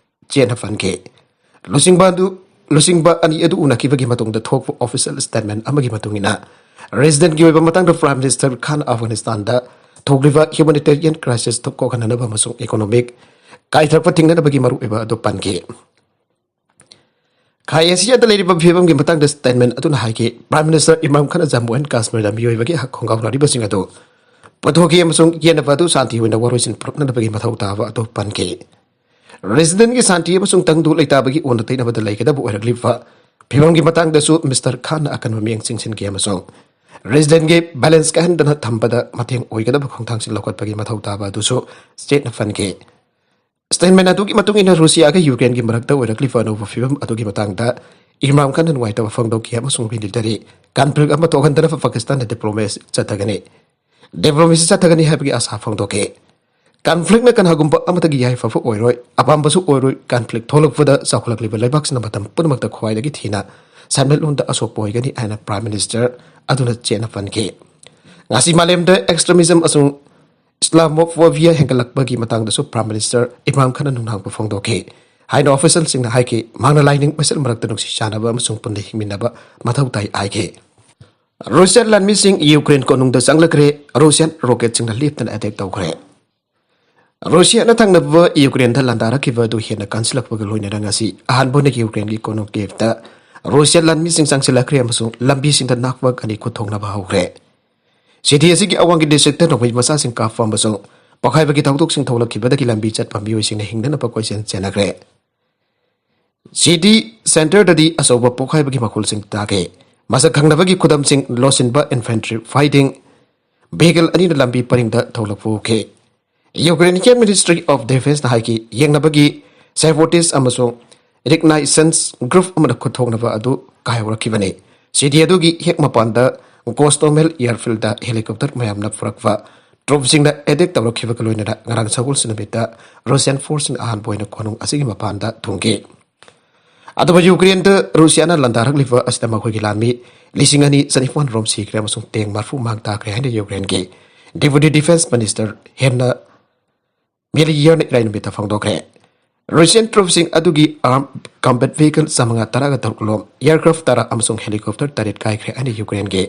ꯆꯦꯠꯅ ꯄꯟꯈꯤ꯫ ꯂꯨꯆꯤꯡꯕ ꯑꯗꯨ, ꯂꯨꯆꯤꯡꯕ ꯑꯅꯤ ꯑꯗꯨ ꯎꯅꯈꯤꯕꯒꯤ ꯃꯇꯨꯡꯗ ꯊꯣꯛꯄ ꯑꯣꯐꯤꯁꯤꯌꯦꯜ ꯁ꯭ꯇꯦꯠꯃꯦꯟ ꯑꯃꯒꯤ ꯃꯇꯨꯡ ꯏꯟꯅ, ꯔꯦꯁꯤꯗꯦꯟꯒꯤ ꯑꯣꯏꯕ ꯃꯇꯥꯡꯗ ꯄ꯭ꯔꯥꯏꯝ ꯃꯤꯅꯤꯁꯇꯔ ꯈꯥꯟ ꯑꯐꯒꯥꯅꯤꯁꯇꯥꯟꯗ ꯊꯣꯛꯂꯤꯕ ꯍ꯭ꯌꯨꯃꯦꯅꯤꯇꯦꯔꯤꯌꯟ ꯀ꯭ꯔꯥꯏꯁꯤꯁꯇꯨ ꯀꯣꯛꯍꯟꯅꯅꯕ ꯑꯃꯁꯨꯡ ꯏꯀꯣꯅꯣꯃꯤꯛ ꯀꯥꯏꯊꯔꯛꯄ ꯊꯤꯡꯅꯅꯕꯒꯤ ꯃꯔꯨꯑꯣꯏꯕ ꯑꯗꯨ ꯄꯟꯈꯤ꯫ ꯈꯥ ꯑꯦꯁꯤꯌꯥꯗ ꯂꯩꯔꯤꯕ ꯐꯤꯕꯝꯒꯤ ꯃꯇꯥꯡꯗ ꯁ꯭ꯇꯦꯠꯃꯦꯟ ꯑꯗꯨꯅ ꯍꯥꯏꯈꯤ, prime minister Imran Khan Jammu and ꯀꯥꯁꯃꯤꯔꯗ ꯃꯤꯑꯣꯏꯕꯒꯤ ꯍꯛ ꯈꯣꯡꯒꯥꯎꯅꯔꯤꯕꯁꯤꯡ ꯑꯗꯨ ꯄꯨꯊꯣꯛꯈꯤ ꯑꯃꯁꯨꯡ ꯌꯦꯟꯅꯕ ꯑꯗꯨ ꯁꯥꯟꯇꯤ ꯑꯣꯏꯅ ꯋꯥꯔꯣꯏꯁꯤꯟ ꯄꯨꯔꯛꯅꯅꯕꯒꯤ ꯃꯊꯧ ꯇꯥꯕ ꯑꯗꯨ ꯄꯟꯈꯤ꯫ ꯔꯦꯖꯤꯗꯦꯟꯒꯤ ꯁꯥꯟꯇꯤ ꯑꯃꯁꯨꯡ ꯇꯪꯗꯨ ꯂꯩꯇꯥꯕꯒꯤ ꯑꯣꯟꯅ ꯇꯩꯅꯕꯗ ꯂꯩꯒꯗꯕ ꯑꯣꯏꯔꯛꯂꯤꯕ ꯐꯤꯕꯝꯒꯤ ꯃꯇꯥꯡꯗꯁꯨ ꯃꯤꯁꯇꯔ ꯈꯥꯟꯅ ꯑꯀꯟꯕ ꯃꯤꯠꯌꯦꯡ ꯆꯤꯡꯁꯤꯟꯈꯤ ꯑꯃꯁꯨꯡ ꯔꯦꯖꯤꯗꯦꯟꯒꯤ ꯕꯦꯂꯦꯟꯁ ꯀꯥꯏꯍꯟꯗꯅ ꯊꯝꯕꯗ ꯃꯇꯦꯡ ꯑꯣꯏꯒꯗꯕ ꯈꯣꯡꯊꯥꯡꯁꯤꯡ ꯂꯧꯈꯠꯄꯒꯤ ꯃꯊꯧ ꯇꯥꯕ ꯑꯗꯨꯁꯨ ꯁ꯭ꯇꯦꯠꯅ ꯄꯟꯈꯤ꯫ ꯁ꯭ꯇꯦꯠꯃꯦꯟ ꯑꯗꯨꯒꯤ ꯃꯇꯨꯡ ꯏꯟꯅ ꯔꯨꯁꯤꯌꯥꯒ ꯌꯨꯀ꯭ꯔꯦꯟꯒꯤ ꯃꯔꯛꯇ ꯑꯣꯏꯔꯛꯂꯤꯕ ꯑꯅꯧꯕ ꯐꯤꯕꯝ ꯑꯗꯨꯒꯤ ꯃꯇꯥꯡꯗ ꯏꯝꯔꯥꯟ ꯈꯥꯟꯅ ꯅꯨꯡꯉꯥꯏꯇꯕ ꯐꯣꯡꯗꯣꯛꯈꯤ ꯑꯃꯁꯨꯡ ꯃꯤꯂꯤꯇꯔꯤ ꯀꯟꯐ꯭ꯂꯤꯛ ꯑꯃ ꯊꯣꯛꯍꯟꯗꯅꯕ ꯄꯥꯀꯤꯁꯇꯥꯟꯗ ꯗꯤꯄ꯭ꯂꯣꯃꯦꯁꯤ ꯆꯠꯊꯒꯅꯤ꯫ ꯗꯤꯄ꯭ꯂꯣꯃꯦꯁꯤ ꯆꯠꯊꯒꯅꯤ ꯍꯥꯏꯕꯒꯤ ꯑꯥꯁꯥ ꯐꯣꯡꯗꯣꯛꯈꯤ꯫ ꯀꯟꯐ꯭ꯂꯤꯛꯅ ꯀꯅꯥꯒꯨꯝꯕ ꯑꯃꯠꯇꯒꯤ ꯌꯥꯏꯐꯕ ꯑꯣꯏꯔꯣꯏ, ꯑꯄꯥꯝꯕꯁꯨ ꯑꯣꯏꯔꯣꯏ꯫ ꯀꯟꯐ꯭ꯂꯤꯛ ꯊꯣꯛꯂꯛꯄꯗ ꯆꯥꯎꯈꯠꯂꯛꯂꯤꯕ ꯂꯩꯕꯥꯛꯁꯤꯡꯅ ꯃꯇꯝ ꯄꯨꯝꯅꯃꯛꯇ ꯈ꯭ꯋꯥꯏꯗꯒꯤ ꯊꯤꯅ ꯁꯦꯟꯃꯤꯠꯂꯣꯟꯗ ꯑꯁꯣꯛꯄ ꯑꯣꯏꯒꯅꯤ ꯍꯥꯏꯅ ꯄ꯭ꯔꯥꯏꯝ ꯃꯤꯅꯤꯁꯇꯔ ꯑꯗꯨꯅ ꯆꯦꯠꯅ ꯄꯟꯈꯤ꯫ ꯉꯁꯤ ꯃꯥꯂꯦꯝꯗ ꯑꯦꯛꯁꯇ꯭ꯔꯤꯃꯤꯖꯝ ꯑꯃꯁꯨꯡ ꯏꯁꯂꯥꯃꯣꯐꯣꯕꯤꯌꯥ ꯍꯦꯟꯒꯠꯂꯛꯄꯒꯤ ꯃꯇꯥꯡꯗꯁꯨ ꯄ꯭ꯔꯥꯏꯝ ꯃꯤꯅꯤꯁꯇꯔ ꯏꯝꯔꯥꯟ ꯈꯥꯟꯅ ꯅꯨꯡꯅꯥꯡꯕ ꯐꯣꯡꯗꯣꯛꯈꯤ ꯍꯥꯏꯅ ꯑꯣꯐꯤꯁꯤꯌꯦꯜꯁꯤꯡꯅ ꯍꯥꯏꯈꯤ꯫ ꯃꯍꯥꯛꯅ ꯂꯥꯏꯅꯤꯡ ꯃꯁꯦꯜ ꯃꯔꯛꯇ ꯅꯨꯡꯁꯤ ꯆꯥꯟꯅꯕ ꯑꯃꯁꯨꯡ ꯄꯨꯟꯅ ꯍꯤꯡꯃꯤꯟꯅꯕ ꯃꯊꯧ ꯇꯥꯏ ꯍꯥꯏꯈꯤ꯫ ꯔꯨꯁꯤꯌꯥꯟ ꯂꯥꯟꯃꯤꯁꯤꯡ ꯌꯨꯀ꯭ꯔꯦꯟ ꯀꯣꯅꯨꯡꯗ ꯆꯪꯂꯛꯈ꯭ꯔꯦ꯫ ꯔꯨꯁꯤꯌꯥꯟ ꯔꯣꯀꯦꯠꯁꯤꯡꯅ ꯂꯦꯞꯇꯅ ꯑꯦꯇꯦꯛ ꯇꯧꯈ꯭ꯔꯦ꯫ ꯔꯨꯁꯤꯌꯥꯅ ꯊꯪꯅꯕ ꯌꯨꯀ꯭ꯔꯦꯟꯗ ꯂꯥꯟꯗꯥꯔꯛꯈꯤꯕ ꯑꯗꯨ ꯍꯦꯟꯅ ꯀꯟꯁꯤꯜꯂꯛꯄꯒ ꯂꯣꯏꯅꯅ ꯉꯁꯤ ꯑꯍꯥꯟꯕ ꯑꯣꯏꯅ ꯌꯨꯀ꯭ꯔꯦꯟꯒꯤ ꯀꯣꯅꯨꯡ ꯀꯤꯌꯦꯚꯇ ꯔꯨꯁꯤꯌꯥꯟ ꯂꯥꯟꯃꯤꯁꯤꯡ ꯆꯪꯁꯤꯜꯂꯛꯈ꯭ꯔꯦ ꯑꯃꯁꯨꯡ ꯂꯝꯕꯤꯁꯤꯡꯗ ꯅꯥꯛꯄ ꯑꯅꯤ ꯈꯨꯠꯊꯣꯡꯅꯕ ꯍꯧꯈ꯭ꯔꯦ꯫ ꯁꯤꯇꯤ ꯑꯁꯤꯒꯤ ꯑꯋꯥꯡꯒꯤ ꯗꯤꯁꯇ꯭ꯔꯤꯛꯇ ꯅꯣꯡꯃꯩ ꯃꯆꯥꯁꯤꯡ ꯀꯥꯞꯄ ꯑꯃꯁꯨꯡ ꯄꯣꯈꯥꯏꯕꯒꯤ ꯊꯧꯗꯣꯛꯁꯤꯡ ꯊꯣꯛꯂꯛꯈꯤꯕꯗꯒꯤ ꯂꯝꯕꯤ ꯆꯠꯄ ꯃꯤꯑꯣꯏꯁꯤꯡꯅ ꯍꯤꯡꯅꯅꯕ ꯀꯣꯏꯆꯦꯟ ꯆꯦꯟꯅꯈ꯭ꯔꯦ꯫ ꯁꯤꯇꯤ ꯁꯦꯟꯇꯔꯗꯗꯤ ꯑꯆꯧꯕ ꯄꯣꯈꯥꯏꯕꯒꯤ ꯃꯈꯣꯜꯁꯤꯡ ꯇꯥꯈꯤ꯫ ꯃꯁꯛ ꯈꯪꯅꯕꯒꯤ ꯈꯨꯗꯝꯁꯤꯡ ꯂꯣꯠꯁꯤꯟꯕ ꯏꯟꯐꯦꯟꯇ꯭ꯔꯤ ꯐꯥꯏꯇꯤꯡ ꯚꯤꯍꯤꯀꯜ ꯑꯅꯤꯅ ꯂꯝꯕꯤ ꯄꯔꯤꯡꯗ ꯊꯣꯛꯂꯛꯄ ꯎꯈꯤ꯫ ꯌꯨꯀ꯭ꯔꯦꯟꯒꯤ ꯃꯤꯅꯤꯁꯇ꯭ꯔꯤ ꯑꯣꯐ ꯗꯤꯐꯦꯟꯁꯅ ꯍꯥꯏꯈꯤ, ꯌꯦꯡꯅꯕꯒꯤ ꯁꯦꯕꯣꯇꯦꯖ ꯑꯃꯁꯨꯡ ꯔꯤꯀꯅꯥꯏꯁꯦꯟꯁ ꯒ꯭ꯔꯨꯞ ꯑꯃꯅ ꯈꯨꯠꯊꯣꯛꯅꯕ ꯑꯗꯨ ꯀꯥꯏꯍꯧꯔꯛꯈꯤꯕꯅꯤ꯫ ꯁꯤꯇꯤ ꯑꯗꯨꯒꯤ ꯍꯦꯛ ꯃꯄꯥꯟꯗ ꯒꯣꯁꯇꯣꯃꯦꯜ ꯑꯦꯌꯔꯐꯤꯜꯗ ꯍꯦꯂꯤꯀꯣꯞꯇꯔ ꯃꯌꯥꯝꯅ ꯄꯨꯔꯛꯄ ꯇ꯭ꯔꯨꯞꯁꯤꯡꯅ ꯑꯦꯇꯦꯛ ꯇꯧꯔꯛꯈꯤꯕꯒ ꯂꯣꯏꯅꯅ ꯉꯔꯥꯡ ꯁꯒꯣꯜꯁꯦꯟ ꯅꯨꯃꯤꯠꯇ ꯔꯨꯁꯤꯌꯥꯟ ꯐꯣꯔꯁꯁꯤꯡꯅ ꯑꯍꯥꯟꯕ ꯑꯣꯏꯅ ꯀꯣꯅꯨꯡ ꯑꯁꯤꯒꯤ ꯃꯄꯥꯟꯗ ꯊꯨꯡꯈꯤ꯫ ꯑꯗꯨꯕꯨ ꯌꯨꯀ꯭ꯔꯦꯟꯗ ꯔꯨꯁꯤꯌꯥꯅ ꯂꯥꯟꯗꯥꯔꯛꯂꯤꯕ ꯑꯁꯤꯗ ꯃꯈꯣꯏꯒꯤ ꯂꯥꯟꯃꯤ ꯂꯤꯁꯤꯡ ꯑꯅꯤ ꯆꯅꯤꯄꯥꯟ ꯔꯣꯝ ꯁꯤꯈ꯭ꯔꯦ ꯑꯃꯁꯨꯡ ꯇꯦꯡ ꯃꯔꯐꯨ ꯃꯥꯡ ꯇꯥꯛꯈ꯭ꯔꯦ ꯍꯥꯏꯅ ꯌꯨꯀ꯭ꯔꯦꯟꯒꯤ ꯗꯦꯄ꯭ꯌꯨꯇꯤ ꯗꯤꯐꯦꯟꯁ ꯃꯤꯅꯤꯁꯇꯔ ꯍꯦꯟꯅ ꯃꯦꯂꯤꯌꯔꯅ ꯏꯔꯥꯏ ꯅꯨꯃꯤꯠꯇ ꯐꯣꯡꯗꯣꯛꯈ꯭ꯔꯦ꯫ ꯔꯨꯁꯤꯌꯟ ꯇ꯭ꯔꯨꯞꯁꯤꯡ ꯑꯗꯨꯒꯤ ꯑꯥꯔꯝ ꯀꯝꯕꯦꯠ ꯚꯤꯍꯤꯀꯜ ꯆꯥꯃꯉꯥ ꯇꯔꯥꯒ ꯇꯔꯨꯛ ꯂꯣꯝ, ꯑꯦꯌꯔꯀ꯭ꯔꯥꯐ ꯇꯔꯥ ꯑꯃꯁꯨꯡ ꯍꯦꯂꯤꯀꯣꯞꯇꯔ ꯇꯔꯦꯠ ꯀꯥꯏꯈ꯭ꯔꯦ ꯍꯥꯏꯅ ꯌꯨꯀ꯭ꯔꯦꯟꯒꯤ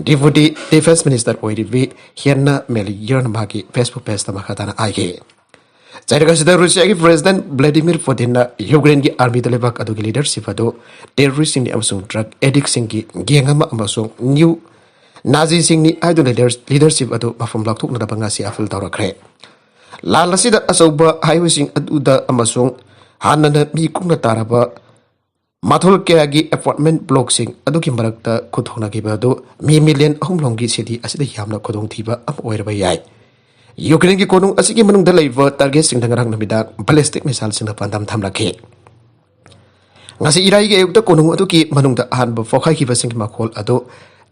ꯗꯦꯄ꯭ꯌꯨꯇꯤ ꯗꯤꯐꯦꯟꯁ ꯃꯤꯅꯤꯁꯇꯔ ꯑꯣꯏꯔꯤꯕꯤ ꯍꯦꯟꯅ ꯃꯦꯂꯤꯌꯔꯅ ꯃꯍꯥꯛꯀꯤ ꯐꯦꯁꯕꯨꯛ ꯄꯦꯖꯇ ꯃꯈꯥ ꯇꯥꯅ ꯍꯥꯏꯈꯤ꯫ ꯆꯩꯔꯛ ꯑꯁꯤꯗ ꯔꯨꯁꯤꯌꯥꯒꯤ ꯄ꯭ꯔꯦꯁꯤꯗꯦꯟꯠ ꯚ꯭ꯂꯥꯗꯤꯃꯤꯔ ꯄꯨꯇꯤꯟꯅ ꯌꯨꯀ꯭ꯔꯦꯟꯒꯤ ꯑꯥꯔꯃꯤꯗ ꯂꯩꯕꯥꯛ ꯑꯗꯨꯒꯤ ꯂꯤꯗꯔꯁꯤꯞ ꯑꯗꯨ ꯇꯦꯔꯣꯔꯤꯁꯁꯤꯡꯅꯤ ꯑꯃꯁꯨꯡ ꯗ꯭ꯔꯒ ꯑꯦꯗꯤꯛꯁꯤꯡꯒꯤ ꯒꯦꯡ ꯑꯃ ꯑꯃꯁꯨꯡ ꯅ꯭ꯌꯨ ꯅꯥꯖꯤꯁꯤꯡꯅꯤ ꯍꯥꯏꯗꯨꯅ ꯂꯤꯗꯔꯁꯤꯞ ꯑꯗꯨ ꯃꯐꯝ ꯂꯥꯎꯊꯣꯛꯅꯅꯕ ꯉꯁꯤ ꯑꯥꯄꯤꯜ ꯇꯧꯔꯛꯈ꯭ꯔꯦ꯫ ꯂꯥꯟ ꯑꯁꯤꯗ ꯑꯆꯧꯕ ꯍꯥꯏꯋꯦꯁꯤꯡ ꯑꯗꯨꯗ ꯑꯃꯁꯨꯡ ꯍꯥꯟꯅꯅ ꯃꯤ ꯀꯨꯡꯅ ꯇꯥꯔꯕ ꯃꯊꯣꯜ ꯀꯌꯥꯒꯤ ꯑꯦꯄꯥꯔꯠꯃꯦꯟ ꯕ꯭ꯂꯣꯛꯁꯤꯡ ꯑꯗꯨꯒꯤ ꯃꯔꯛꯇ ꯈꯨꯗꯣꯡꯅꯈꯤꯕ ꯑꯗꯨ ꯃꯤ ꯃꯤꯂꯤꯌꯟ ꯑꯍꯨꯝ ꯂꯣꯝꯒꯤ ꯁꯤꯇꯤ ꯑꯁꯤꯗ ꯌꯥꯝꯅ ꯈꯨꯗꯣꯡꯊꯤꯕ ꯑꯃ ꯑꯣꯏꯔꯕ ꯌꯥꯏ꯫ ꯌꯨꯀ꯭ꯔꯦꯟꯒꯤ ꯀꯣꯅꯨꯡ ꯑꯁꯤꯒꯤ ꯃꯅꯨꯡꯗ ꯂꯩꯕ ꯇꯥꯔꯒꯦꯠꯁꯤꯡꯗ ꯉꯔꯥꯡ ꯅꯨꯃꯤꯗꯥꯡ ꯕꯦꯂꯤꯁꯇꯤꯛ ꯃꯤꯁꯥꯏꯜꯁꯤꯡꯅ ꯄꯥꯟꯗꯝ ꯊꯝꯂꯛꯈꯤ꯫ ꯉꯁꯤ ꯏꯔꯥꯏꯒꯤ ꯑꯌꯨꯛꯇ ꯀꯣꯅꯨꯡ ꯑꯗꯨꯒꯤ ꯃꯅꯨꯡꯗ ꯑꯍꯥꯟꯕ ꯄꯣꯈꯥꯏꯈꯤꯕꯁꯤꯡꯒꯤ ꯃꯈꯣꯜ ꯑꯗꯨ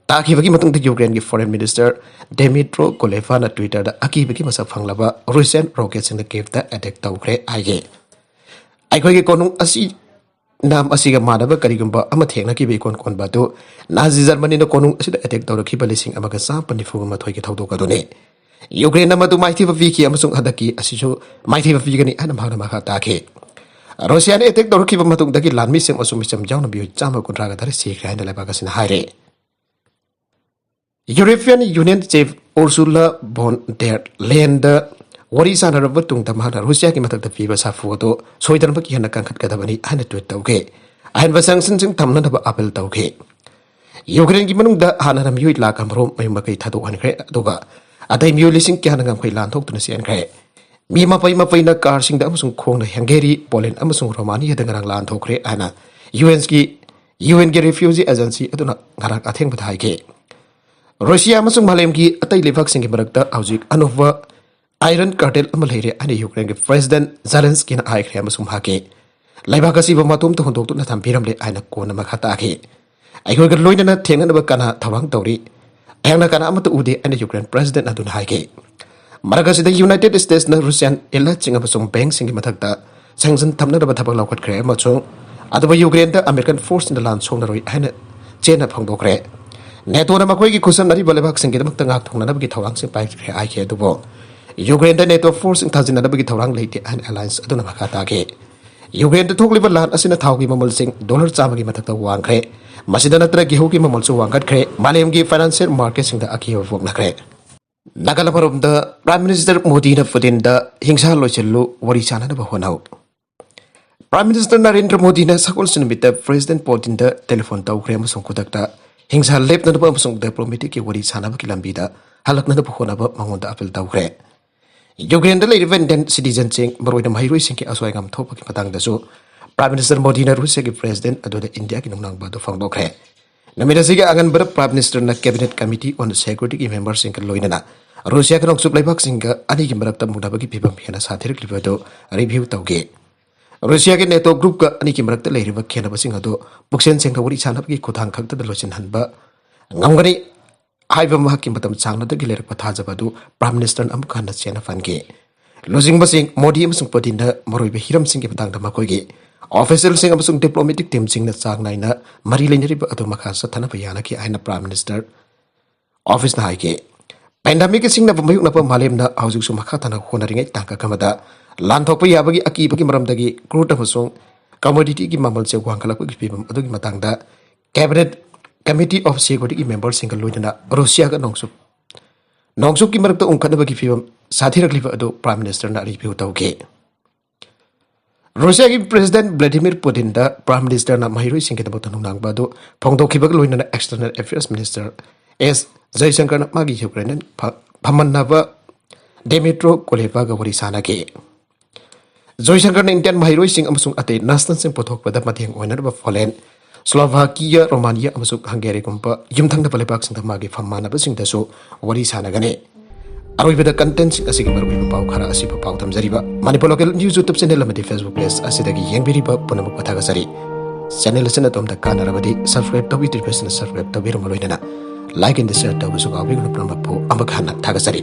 ꯇꯥꯈꯤꯕꯒꯤ ꯃꯇꯨꯡꯗ ꯌꯨꯀ꯭ꯔꯦꯟꯒꯤ ꯐꯣꯔꯦꯟ ꯃꯤꯅꯤꯁꯇꯔ ꯗꯦꯃꯤꯇ꯭ꯔꯣ ꯀꯨꯂꯦꯕꯥꯅ ꯇ꯭ꯋꯤꯇꯔꯗ ꯑꯀꯤꯕꯒꯤ ꯃꯁꯛ ꯐꯪꯂꯕ ꯔꯨꯁꯤꯌꯥꯟ ꯔꯣꯀꯦꯠꯁꯤꯡꯅ ꯀꯤꯌꯦꯚꯇ ꯑꯦꯇꯦꯛ ꯇꯧꯈ꯭ꯔꯦ ꯍꯥꯏꯈꯤ꯫ "ꯑꯩꯈꯣꯏꯒꯤ ꯀꯣꯅꯨꯡ ꯑꯁꯤ ꯅꯥꯝ ꯑꯁꯤꯒ ꯃꯥꯟꯅꯕ ꯀꯔꯤꯒꯨꯝꯕ ꯑꯃ ꯊꯦꯡꯅꯈꯤꯕ ꯏꯀꯣꯟ ꯀꯣꯟꯕ ꯑꯗꯨ ꯅꯥꯖꯤ ꯖꯔꯃꯅꯤꯅ ꯀꯣꯅꯨꯡ ꯑꯁꯤꯗ ꯑꯦꯇꯦꯛ ꯇꯧꯔꯛꯈꯤꯕ ꯂꯤꯁꯤꯡ ꯑꯃꯒ ꯆꯥꯃꯥꯄꯟ ꯅꯤꯐꯨꯒ ꯃꯥꯊꯣꯏꯒꯤ ꯊꯧꯗꯣꯛ ꯑꯗꯨꯅꯤ꯫ ꯌꯨꯀ꯭ꯔꯦꯟꯅ ꯃꯗꯨ ꯃꯥꯏꯊꯤꯕ ꯄꯤꯈꯤ ꯑꯃꯁꯨꯡ ꯍꯟꯗꯛꯀꯤ ꯑꯁꯤꯁꯨ ꯃꯥꯏꯊꯤꯕ ꯄꯤꯒꯅꯤ" ꯍꯥꯏꯅ ꯃꯍꯥꯛꯅ ꯃꯈꯥ ꯇꯥꯈꯤ꯫ ꯔꯨꯁꯤꯌꯥꯅ ꯑꯦꯇꯦꯛ ꯇꯧꯔꯛꯈꯤꯕ ꯃꯇꯨꯡꯗꯒꯤ ꯂꯥꯟꯃꯤꯁꯤꯡ ꯑꯃꯁꯨꯡ ꯃꯤꯆꯝ ꯌꯥꯎꯅ ꯃꯤꯑꯣꯏ ꯆꯥꯝꯃ ꯀꯨꯟꯊ꯭ꯔꯥꯒ ꯇꯔꯦꯠ ꯁꯤꯈ꯭ꯔꯦ ꯍꯥꯏꯅ ꯂꯩꯕꯥꯛ ꯑꯁꯤꯅ ꯍꯥꯏꯔꯦ꯫ European union chief Ursula von der ꯂꯦꯟꯗ ꯋꯥꯔꯤ ꯁꯥꯟꯅꯔꯕ ꯃꯇꯨꯡꯗ ꯃꯍꯥꯛꯅ ꯔꯨꯁꯤꯌꯥꯒꯤ ꯃꯊꯛꯇ ꯄꯤꯕ ꯁꯥꯐꯨ ꯑꯗꯨ ꯁꯣꯏꯗꯅꯃꯛꯀꯤ ꯍꯦꯟꯅ ꯀꯟꯈꯠꯀꯗꯕꯅꯤ ꯍꯥꯏꯅ ꯇ꯭ꯋꯤꯠ ꯇꯧꯈꯤ꯫ ꯑꯍꯦꯟꯕ ꯁꯦꯡꯁꯟꯁꯤꯡ ꯊꯝꯅꯅꯕ ꯑꯥꯄꯤꯜ ꯇꯧꯈꯤ꯫ ꯌꯨꯀ꯭ꯔꯦꯟꯒꯤ ꯃꯅꯨꯡꯗ ꯍꯥꯟꯅꯅ ꯃꯤꯑꯣꯏ ꯂꯥꯈ ꯑꯃꯔꯣꯝ ꯃꯌꯨꯝ ꯃꯀꯩ ꯊꯥꯗꯣꯛꯍꯟꯈ꯭ꯔꯦ, ꯑꯗꯨꯒ ꯑꯇꯩ ꯃꯤꯑꯣꯏ ꯂꯤꯁꯤꯡ ꯀꯌꯥꯅ ꯉꯝꯈꯩ ꯂꯥꯟ ꯊꯣꯛꯇꯨꯅ ꯆꯦꯟꯈ꯭ꯔꯦ꯫ ꯃꯤ ꯃꯄꯩ ꯃꯄꯩꯅ ꯀꯥꯔꯁꯤꯡꯗ ꯑꯃꯁꯨꯡ ꯈꯣꯡꯅ ꯍꯪꯒꯦꯔꯤ, ꯄꯣꯂꯦꯟ ꯑꯃꯁꯨꯡ ꯔꯣꯃꯥꯅꯤꯌꯥꯗ ꯉꯔꯥꯡ ꯂꯥꯟ ꯊꯣꯛꯈ꯭ꯔꯦ ꯍꯥꯏꯅ ꯌꯨ ꯑꯦꯟꯒꯤ ꯌꯨ ꯑꯦꯟꯒꯤ ꯔꯤꯐ꯭ꯌꯨꯖꯤ ꯑꯦꯖꯦꯟꯁꯤ ꯑꯗꯨꯅ ꯉꯔꯥꯡ ꯑꯊꯦꯡꯕꯗ ꯍꯥꯏꯈꯤ꯫ ꯔꯨꯁꯤꯌꯥ ꯑꯃꯁꯨꯡ ꯃꯥꯂꯦꯝꯒꯤ ꯑꯇꯩ ꯂꯩꯕꯥꯛꯁꯤꯡꯒꯤ ꯃꯔꯛꯇ ꯍꯧꯖꯤꯛ ꯑꯅꯧꯕ ꯑꯥꯏꯔꯟ ꯀꯥꯔꯇꯦꯜ ꯑꯃ ꯂꯩꯔꯦ ꯍꯥꯏꯅ ꯌꯨꯀ꯭ꯔꯦꯟꯒꯤ ꯄ꯭ꯔꯦꯁꯤꯗꯦꯟꯠ ꯖꯦꯂꯦꯟꯁꯀꯤꯅ ꯍꯥꯏꯈ꯭ꯔꯦ ꯑꯃꯁꯨꯡ ꯃꯍꯥꯛꯀꯤ ꯂꯩꯕꯥꯛ ꯑꯁꯤꯕꯨ ꯃꯇꯣꯝꯇ ꯍꯨꯟꯗꯣꯛꯇꯨꯅ ꯊꯝꯕꯤꯔꯝꯂꯦ ꯍꯥꯏꯅ ꯀꯣꯟꯅ ꯃꯈꯥ ꯇꯥꯈꯤ꯫ "ꯑꯩꯈꯣꯏꯒ ꯂꯣꯏꯅꯅ ꯊꯦꯡꯅꯅꯕ ꯀꯅꯥ ꯊꯧꯔꯥꯡ ꯇꯧꯔꯤ? ꯑꯩꯍꯥꯛꯅ ꯀꯅꯥ ꯑꯃꯠꯇ ꯎꯗꯦ" ꯍꯥꯏꯅ ꯌꯨꯀ꯭ꯔꯦꯟ ꯄ꯭ꯔꯦꯁꯤꯗꯦꯟꯠ ꯑꯗꯨꯅ ꯍꯥꯏꯈꯤ꯫ ꯃꯔꯛ ꯑꯁꯤꯗ ꯌꯨꯅꯥꯏꯇꯦꯗ ꯁ꯭ꯇꯦꯠꯁꯅ ꯔꯨꯁꯤꯌꯥꯟ ꯑꯦꯂꯥꯏꯠꯁꯤꯡ ꯑꯃꯁꯨꯡ ꯕꯦꯡꯛꯁꯤꯡꯒꯤ ꯃꯊꯛꯇ ꯁꯦꯡꯁꯟ ꯊꯝꯅꯅꯕ ꯊꯕꯛ ꯂꯧꯈꯠꯈ꯭ꯔꯦ ꯑꯃꯁꯨꯡ ꯑꯗꯨꯕꯨ ꯌꯨꯀ꯭ꯔꯦꯟꯗ ꯑꯃꯦꯔꯤꯀꯟ ꯐꯣꯔꯁꯁꯤꯡꯅ ꯂꯥꯟ ꯁꯣꯛꯅꯔꯣꯏ ꯍꯥꯏꯅ ꯆꯦꯟꯅ ꯐꯣꯡꯗꯣꯛꯈ꯭ꯔꯦ꯫ ꯅꯦꯇꯣꯅ ꯃꯈꯣꯏꯒꯤ ꯈꯨꯠꯁꯝꯅꯔꯤꯕ ꯂꯩꯕꯥꯛꯁꯤꯡꯒꯤꯗꯃꯛꯇ ꯉꯥꯛꯊꯣꯛꯅꯅꯕꯒꯤ ꯊꯧꯔꯥꯡꯁꯤꯡ ꯄꯥꯏꯈ꯭ꯔꯦ ꯍꯥꯏꯈꯤ, ꯑꯗꯨꯕꯨ ꯌꯨꯀ꯭ꯔꯦꯟꯗ ꯅꯦꯇꯣ ꯐꯣꯔꯁꯁꯤꯡ ꯊꯥꯖꯤꯟꯅꯅꯕꯒꯤ ꯊꯧꯔꯥꯡ ꯂꯩꯇꯦ ꯍꯥꯏꯅ ꯑꯦꯂꯥꯌꯟꯁ ꯑꯗꯨꯅ ꯃꯈꯥ ꯇꯥꯈꯤ꯫ ꯌꯨꯀ꯭ꯔꯦꯟꯗ ꯊꯣꯛꯂꯤꯕ ꯂꯥꯟ ꯑꯁꯤꯅ ꯊꯥꯎꯒꯤ ꯃꯃꯜꯁꯤꯡ ꯗꯣꯂꯔ ꯆꯥꯝꯃꯒꯤ ꯃꯊꯛꯇ ꯋꯥꯡꯈ꯭ꯔꯦ꯫ ꯃꯁꯤꯗ ꯅꯠꯇꯅ ꯒꯦꯍꯨꯒꯤ ꯃꯃꯜꯁꯨ ꯋꯥꯡꯈꯠꯈ꯭ꯔꯦ꯫ ꯃꯥꯂꯦꯝꯒꯤ ꯐꯥꯏꯅꯥꯟꯁꯤꯌꯦꯜ ꯃꯥꯔꯀꯦꯠꯁꯤꯡꯗ ꯑꯀꯤꯕ ꯄꯣꯛꯅꯈ꯭ꯔꯦ꯫ ꯅꯥꯒꯥꯂꯦꯟ ꯑꯃꯔꯣꯝꯗ ꯄ꯭ꯔꯥꯏꯝ ꯃꯤꯅꯤꯁꯇꯔ ꯃꯣꯗꯤꯅ ꯄꯨꯇꯤꯟꯗ "ꯍꯤꯡꯁꯥ ꯂꯣꯏꯁꯤꯜꯂꯨ, ꯋꯥꯔꯤ ꯁꯥꯅꯅꯕ ꯍꯣꯠꯅꯧ"꯫ ꯄ꯭ꯔꯥꯏꯝ ꯃꯤꯅꯤꯁꯇꯔ ꯅꯔꯦꯟꯗ꯭ꯔ ꯃꯣꯗꯤꯅ ꯁꯒꯣꯜꯁꯦꯟ ꯅꯨꯃꯤꯠꯇ ꯄ꯭ꯔꯦꯁꯤꯗꯦꯟꯠ ꯄꯨꯇꯤꯟꯗ ꯇꯦꯂꯤꯐꯣꯟ ꯇꯧꯈ꯭ꯔꯦ ꯑꯃꯁꯨꯡ ꯈꯨꯗꯛꯇ ꯍꯤꯡꯁꯥ ꯂꯦꯞꯅꯅꯕ ꯑꯃꯁꯨꯡ ꯗꯤꯄ꯭ꯂꯣꯃꯦꯇꯤꯛꯀꯤ ꯋꯥꯔꯤ ꯁꯥꯅꯕꯒꯤ ꯂꯝꯕꯤꯗ ꯍꯜꯂꯛꯅꯅꯕ ꯍꯣꯠꯅꯕ ꯃꯉꯣꯟꯗ ꯑꯥꯄꯤꯜ ꯇꯧꯈ꯭ꯔꯦ꯫ ꯌꯨꯀ꯭ꯔꯦꯟꯗ ꯂꯩꯔꯤꯕ ꯏꯟꯗꯤꯌꯟ ꯁꯤꯇꯤꯖꯟꯁꯤꯡ, ꯃꯔꯨꯑꯣꯏꯅ ꯃꯍꯩꯔꯣꯏꯁꯤꯡꯒꯤ ꯑꯁꯣꯏ ꯑꯉꯥꯝ ꯊꯣꯛꯄꯒꯤ ꯃꯇꯥꯡꯗꯁꯨ ꯄ꯭ꯔꯥꯏꯝ ꯃꯤꯅꯤꯁꯇꯔ ꯃꯣꯗꯤꯅ ꯔꯨꯁꯤꯌꯥꯒꯤ ꯄ꯭ꯔꯦꯁꯤꯗꯦꯟꯠ ꯑꯗꯨꯗ ꯏꯟꯗꯤꯌꯥꯒꯤ ꯅꯨꯡꯅꯥꯡꯕ ꯑꯗꯨ ꯐꯣꯡꯗꯣꯛꯈ꯭ꯔꯦ꯫ ꯅꯨꯃꯤꯠ ꯑꯁꯤꯒꯤ ꯑꯉꯟꯕꯗ ꯄ꯭ꯔꯥꯏꯝ ꯃꯤꯅꯤꯁꯇꯔꯅ ꯀꯦꯕꯤꯅꯦꯠ ꯀꯃꯤꯇꯤ ꯑꯣꯟ ꯁꯦꯀ꯭ꯌꯨꯔꯤꯇꯤꯒꯤ ꯃꯦꯝꯕꯔꯁꯤꯡꯒ ꯂꯣꯏꯅꯅ ꯔꯨꯁꯤꯌꯥꯒ ꯅꯣꯡꯆꯨꯞ ꯂꯩꯕꯥꯛꯁꯤꯡꯒ ꯑꯅꯤꯒꯤ ꯃꯔꯛꯇ ꯃꯨꯟꯅꯕꯒꯤ ꯐꯤꯕꯝ ꯍꯦꯟꯅ ꯁꯥꯊꯤꯔꯛꯂꯤꯕ ꯑꯗꯨ ꯔꯤꯚ꯭ꯌꯨ ꯇꯧꯈꯤ꯫ ꯔꯨꯁꯤꯌꯥꯒꯤ ꯅꯦꯇꯣ ꯒ꯭ꯔꯨꯞꯀ ꯑꯅꯤꯒꯤ ꯃꯔꯛꯇ ꯂꯩꯔꯤꯕ ꯈꯦꯟꯅꯕꯁꯤꯡ ꯑꯗꯨ ꯄꯨꯛꯆꯦꯜ ꯁꯦꯡꯅ ꯋꯥꯔꯤ ꯁꯥꯅꯕꯒꯤ ꯈꯨꯠꯊꯥꯡ ꯈꯛꯇꯗ ꯂꯣꯏꯁꯤꯟꯍꯟꯕ ꯉꯝꯒꯅꯤ ꯍꯥꯏꯕ ꯃꯍꯥꯛꯀꯤ ꯃꯇꯝ ꯁꯥꯡꯅꯗꯒꯤ ꯂꯩꯔꯛꯄ ꯊꯥꯖꯕ ꯑꯗꯨ ꯄ꯭ꯔꯥꯏꯝ ꯃꯤꯅꯤꯁꯇꯔꯅ ꯑꯃꯨꯛ ꯍꯟꯅ ꯆꯦꯠꯅ ꯐꯪꯈꯤ꯫ ꯂꯨꯆꯤꯡꯕꯁꯤꯡ ꯃꯣꯗꯤ ꯑꯃꯁꯨꯡ ꯄꯨꯇꯤꯟꯗ ꯃꯔꯨꯑꯣꯏꯕ ꯍꯤꯔꯝꯁꯤꯡꯒꯤ ꯃꯇꯥꯡꯗ ꯃꯈꯣꯏꯒꯤ ꯑꯣꯐꯤꯁꯤꯌꯦꯜꯁꯤꯡ ꯑꯃꯁꯨꯡ ꯗꯤꯄ꯭ꯂꯣꯃꯦꯇꯤꯛ ꯇꯤꯝꯁꯤꯡꯅ ꯆꯥꯡ ꯅꯥꯏꯅ ꯃꯔꯤ ꯂꯩꯅꯔꯤꯕ ꯑꯗꯨ ꯃꯈꯥ ꯆꯠꯊꯅꯕ ꯌꯥꯅꯈꯤ ꯍꯥꯏꯅ ꯄ꯭ꯔꯥꯏꯝ ꯃꯤꯅꯤꯁꯇꯔ ꯑꯣꯐꯤꯁꯅ ꯍꯥꯏꯈꯤ꯫ ꯄꯦꯟꯗꯥꯃꯤꯛꯀꯤ ꯁꯤꯡꯅꯕ ꯃꯥꯌꯣꯛꯅꯕ ꯃꯥꯂꯦꯝꯅ ꯍꯧꯖꯤꯛꯁꯨ ꯃꯈꯥ ꯇꯥꯅ ꯍꯣꯠꯅꯔꯤꯉꯩ ꯇꯥꯡꯀꯛ ꯑꯃꯗ ꯂꯥꯟꯊꯣꯛꯄ ꯌꯥꯕꯒꯤ ꯑꯀꯤꯕꯒꯤ ꯃꯔꯝꯗꯒꯤ ꯀ꯭ꯔꯨꯗ ꯑꯃꯁꯨꯡ ꯀꯃꯣꯗꯤꯇꯤꯒꯤ ꯃꯃꯜꯁꯦ ꯋꯥꯡꯈꯠꯂꯛꯄꯒꯤ ꯐꯤꯕꯝ ꯑꯗꯨꯒꯤ ꯃꯇꯥꯡꯗ ꯀꯦꯕꯤꯅꯦꯠ ꯀꯃꯤꯇꯤ ꯑꯣꯐ ꯁꯦꯀ꯭ꯌꯨꯔꯤꯇꯤꯒꯤ ꯃꯦꯝꯕꯔꯁꯤꯡꯒ ꯂꯣꯏꯅꯅ ꯔꯨꯁꯤꯌꯥꯒ ꯅꯣꯡꯆꯨꯞ ꯅꯣꯡꯆꯨꯞꯀꯤ ꯃꯔꯛꯇ ꯎꯪꯈꯠꯅꯕꯒꯤ ꯐꯤꯕꯝ ꯁꯥꯊꯤꯔꯛꯂꯤꯕ ꯑꯗꯨ ꯄ꯭ꯔꯥꯏꯝ ꯃꯤꯅꯤꯁꯇꯔꯅ ꯔꯤꯚ꯭ꯌꯨ ꯇꯧꯈꯤ꯫ ꯔꯨꯁꯤꯌꯥꯒꯤ ꯄ꯭ꯔꯦꯁꯤꯗꯦꯟꯠ ꯚ꯭ꯂꯥꯗꯤꯃꯤꯔ ꯄꯨꯇꯤꯟꯗ ꯄ꯭ꯔꯥꯏꯝ ꯃꯤꯅꯤꯁꯇꯔꯅ ꯃꯍꯩꯔꯣꯏꯁꯤꯡꯒꯤꯗꯃꯛꯇ ꯅꯨꯡꯅꯥꯡꯕ ꯑꯗꯨ ꯐꯣꯡꯗꯣꯛꯈꯤꯕꯒ ꯂꯣꯏꯅꯅ ꯑꯦꯛꯁꯇꯔꯅꯦꯜ ꯑꯦꯐꯤꯌꯔꯁ ꯃꯤꯅꯤꯁꯇꯔ ꯑꯦꯁ ꯖꯌꯁꯪꯀꯔꯅ ꯃꯥꯒꯤ ꯌꯨꯀ꯭ꯔꯦꯟ ꯐ-, ꯐꯝꯃꯟꯅꯕ ꯗꯦꯃꯤꯇ꯭ꯔꯣ ꯀꯣꯂꯦꯕꯥꯒ ꯋꯥꯔꯤ ꯁꯥꯅꯈꯤ꯫ ꯖꯣꯏꯁꯪꯀꯔꯅ ꯏꯟꯗꯤꯌꯟ ꯃꯍꯩꯔꯣꯏꯁꯤꯡ ꯑꯃꯁꯨꯡ ꯑꯇꯩ ꯅꯦꯁꯅꯦꯜꯁꯤꯡ ꯄꯨꯊꯣꯛꯄꯗ ꯃꯇꯦꯡ ꯑꯣꯏꯅꯅꯕ ꯄꯣꯂꯦꯟ, ꯁ꯭ꯂꯣꯚꯥꯀꯤꯌꯥ, ꯔꯣꯃꯥꯅꯤꯌꯥ ꯑꯃꯁꯨꯡ ꯍꯪꯒꯦꯔꯤꯒꯨꯝꯕ ꯌꯨꯝꯊꯪꯅꯕ ꯂꯩꯕꯥꯛꯁꯤꯡꯗ ꯃꯥꯒꯤ ꯐꯝ ꯃꯥꯟꯅꯕꯁꯤꯡꯗꯁꯨ ꯋꯥꯔꯤ ꯁꯥꯅꯒꯅꯤ꯫ ꯑꯔꯣꯏꯕꯗ ꯀꯟꯇꯦꯟꯠꯁꯤꯡ ꯑꯁꯤꯒꯤ ꯃꯔꯨꯑꯣꯏꯕ ꯄꯥꯎ ꯈꯔ ꯑꯁꯤꯕꯨ ꯄꯥꯎ ꯊꯝꯖꯔꯤꯕ Manipur local news YouTube channel ꯑꯃꯗꯤ ꯐꯦꯁꯕꯨꯛ ꯄꯦꯖ ꯑꯁꯤꯗꯒꯤ ꯌꯦꯡꯕꯤꯔꯤꯕ ꯄꯨꯝꯅꯃꯛꯄꯨ ꯊꯥꯒꯠꯆꯔꯤ꯫ ꯆꯦꯅꯦꯜ ꯑꯁꯤꯅ ꯑꯗꯣꯝꯗ ꯀꯥꯟꯅꯔꯕꯗꯤ ꯁꯕꯁꯀ꯭ꯔꯥꯏꯕ ꯇꯧꯕꯤꯗ꯭ꯔꯤꯕꯁꯤꯡꯅ ꯁꯕꯁꯀ꯭ꯔꯥꯏꯕ ꯇꯧꯕꯤꯔꯝꯕ ꯂꯣꯏꯅꯅ ꯂꯥꯏꯛ ꯑꯦꯟ ꯁꯤꯌꯔ ꯇꯧꯕꯁꯨ ꯀꯥꯎꯕꯤꯒꯅꯨ꯫ ꯄꯨꯝꯅꯃꯛꯄꯨ ꯑꯃꯨꯛ ꯍꯟꯅ ꯊꯥꯒꯠꯆꯔꯤ꯫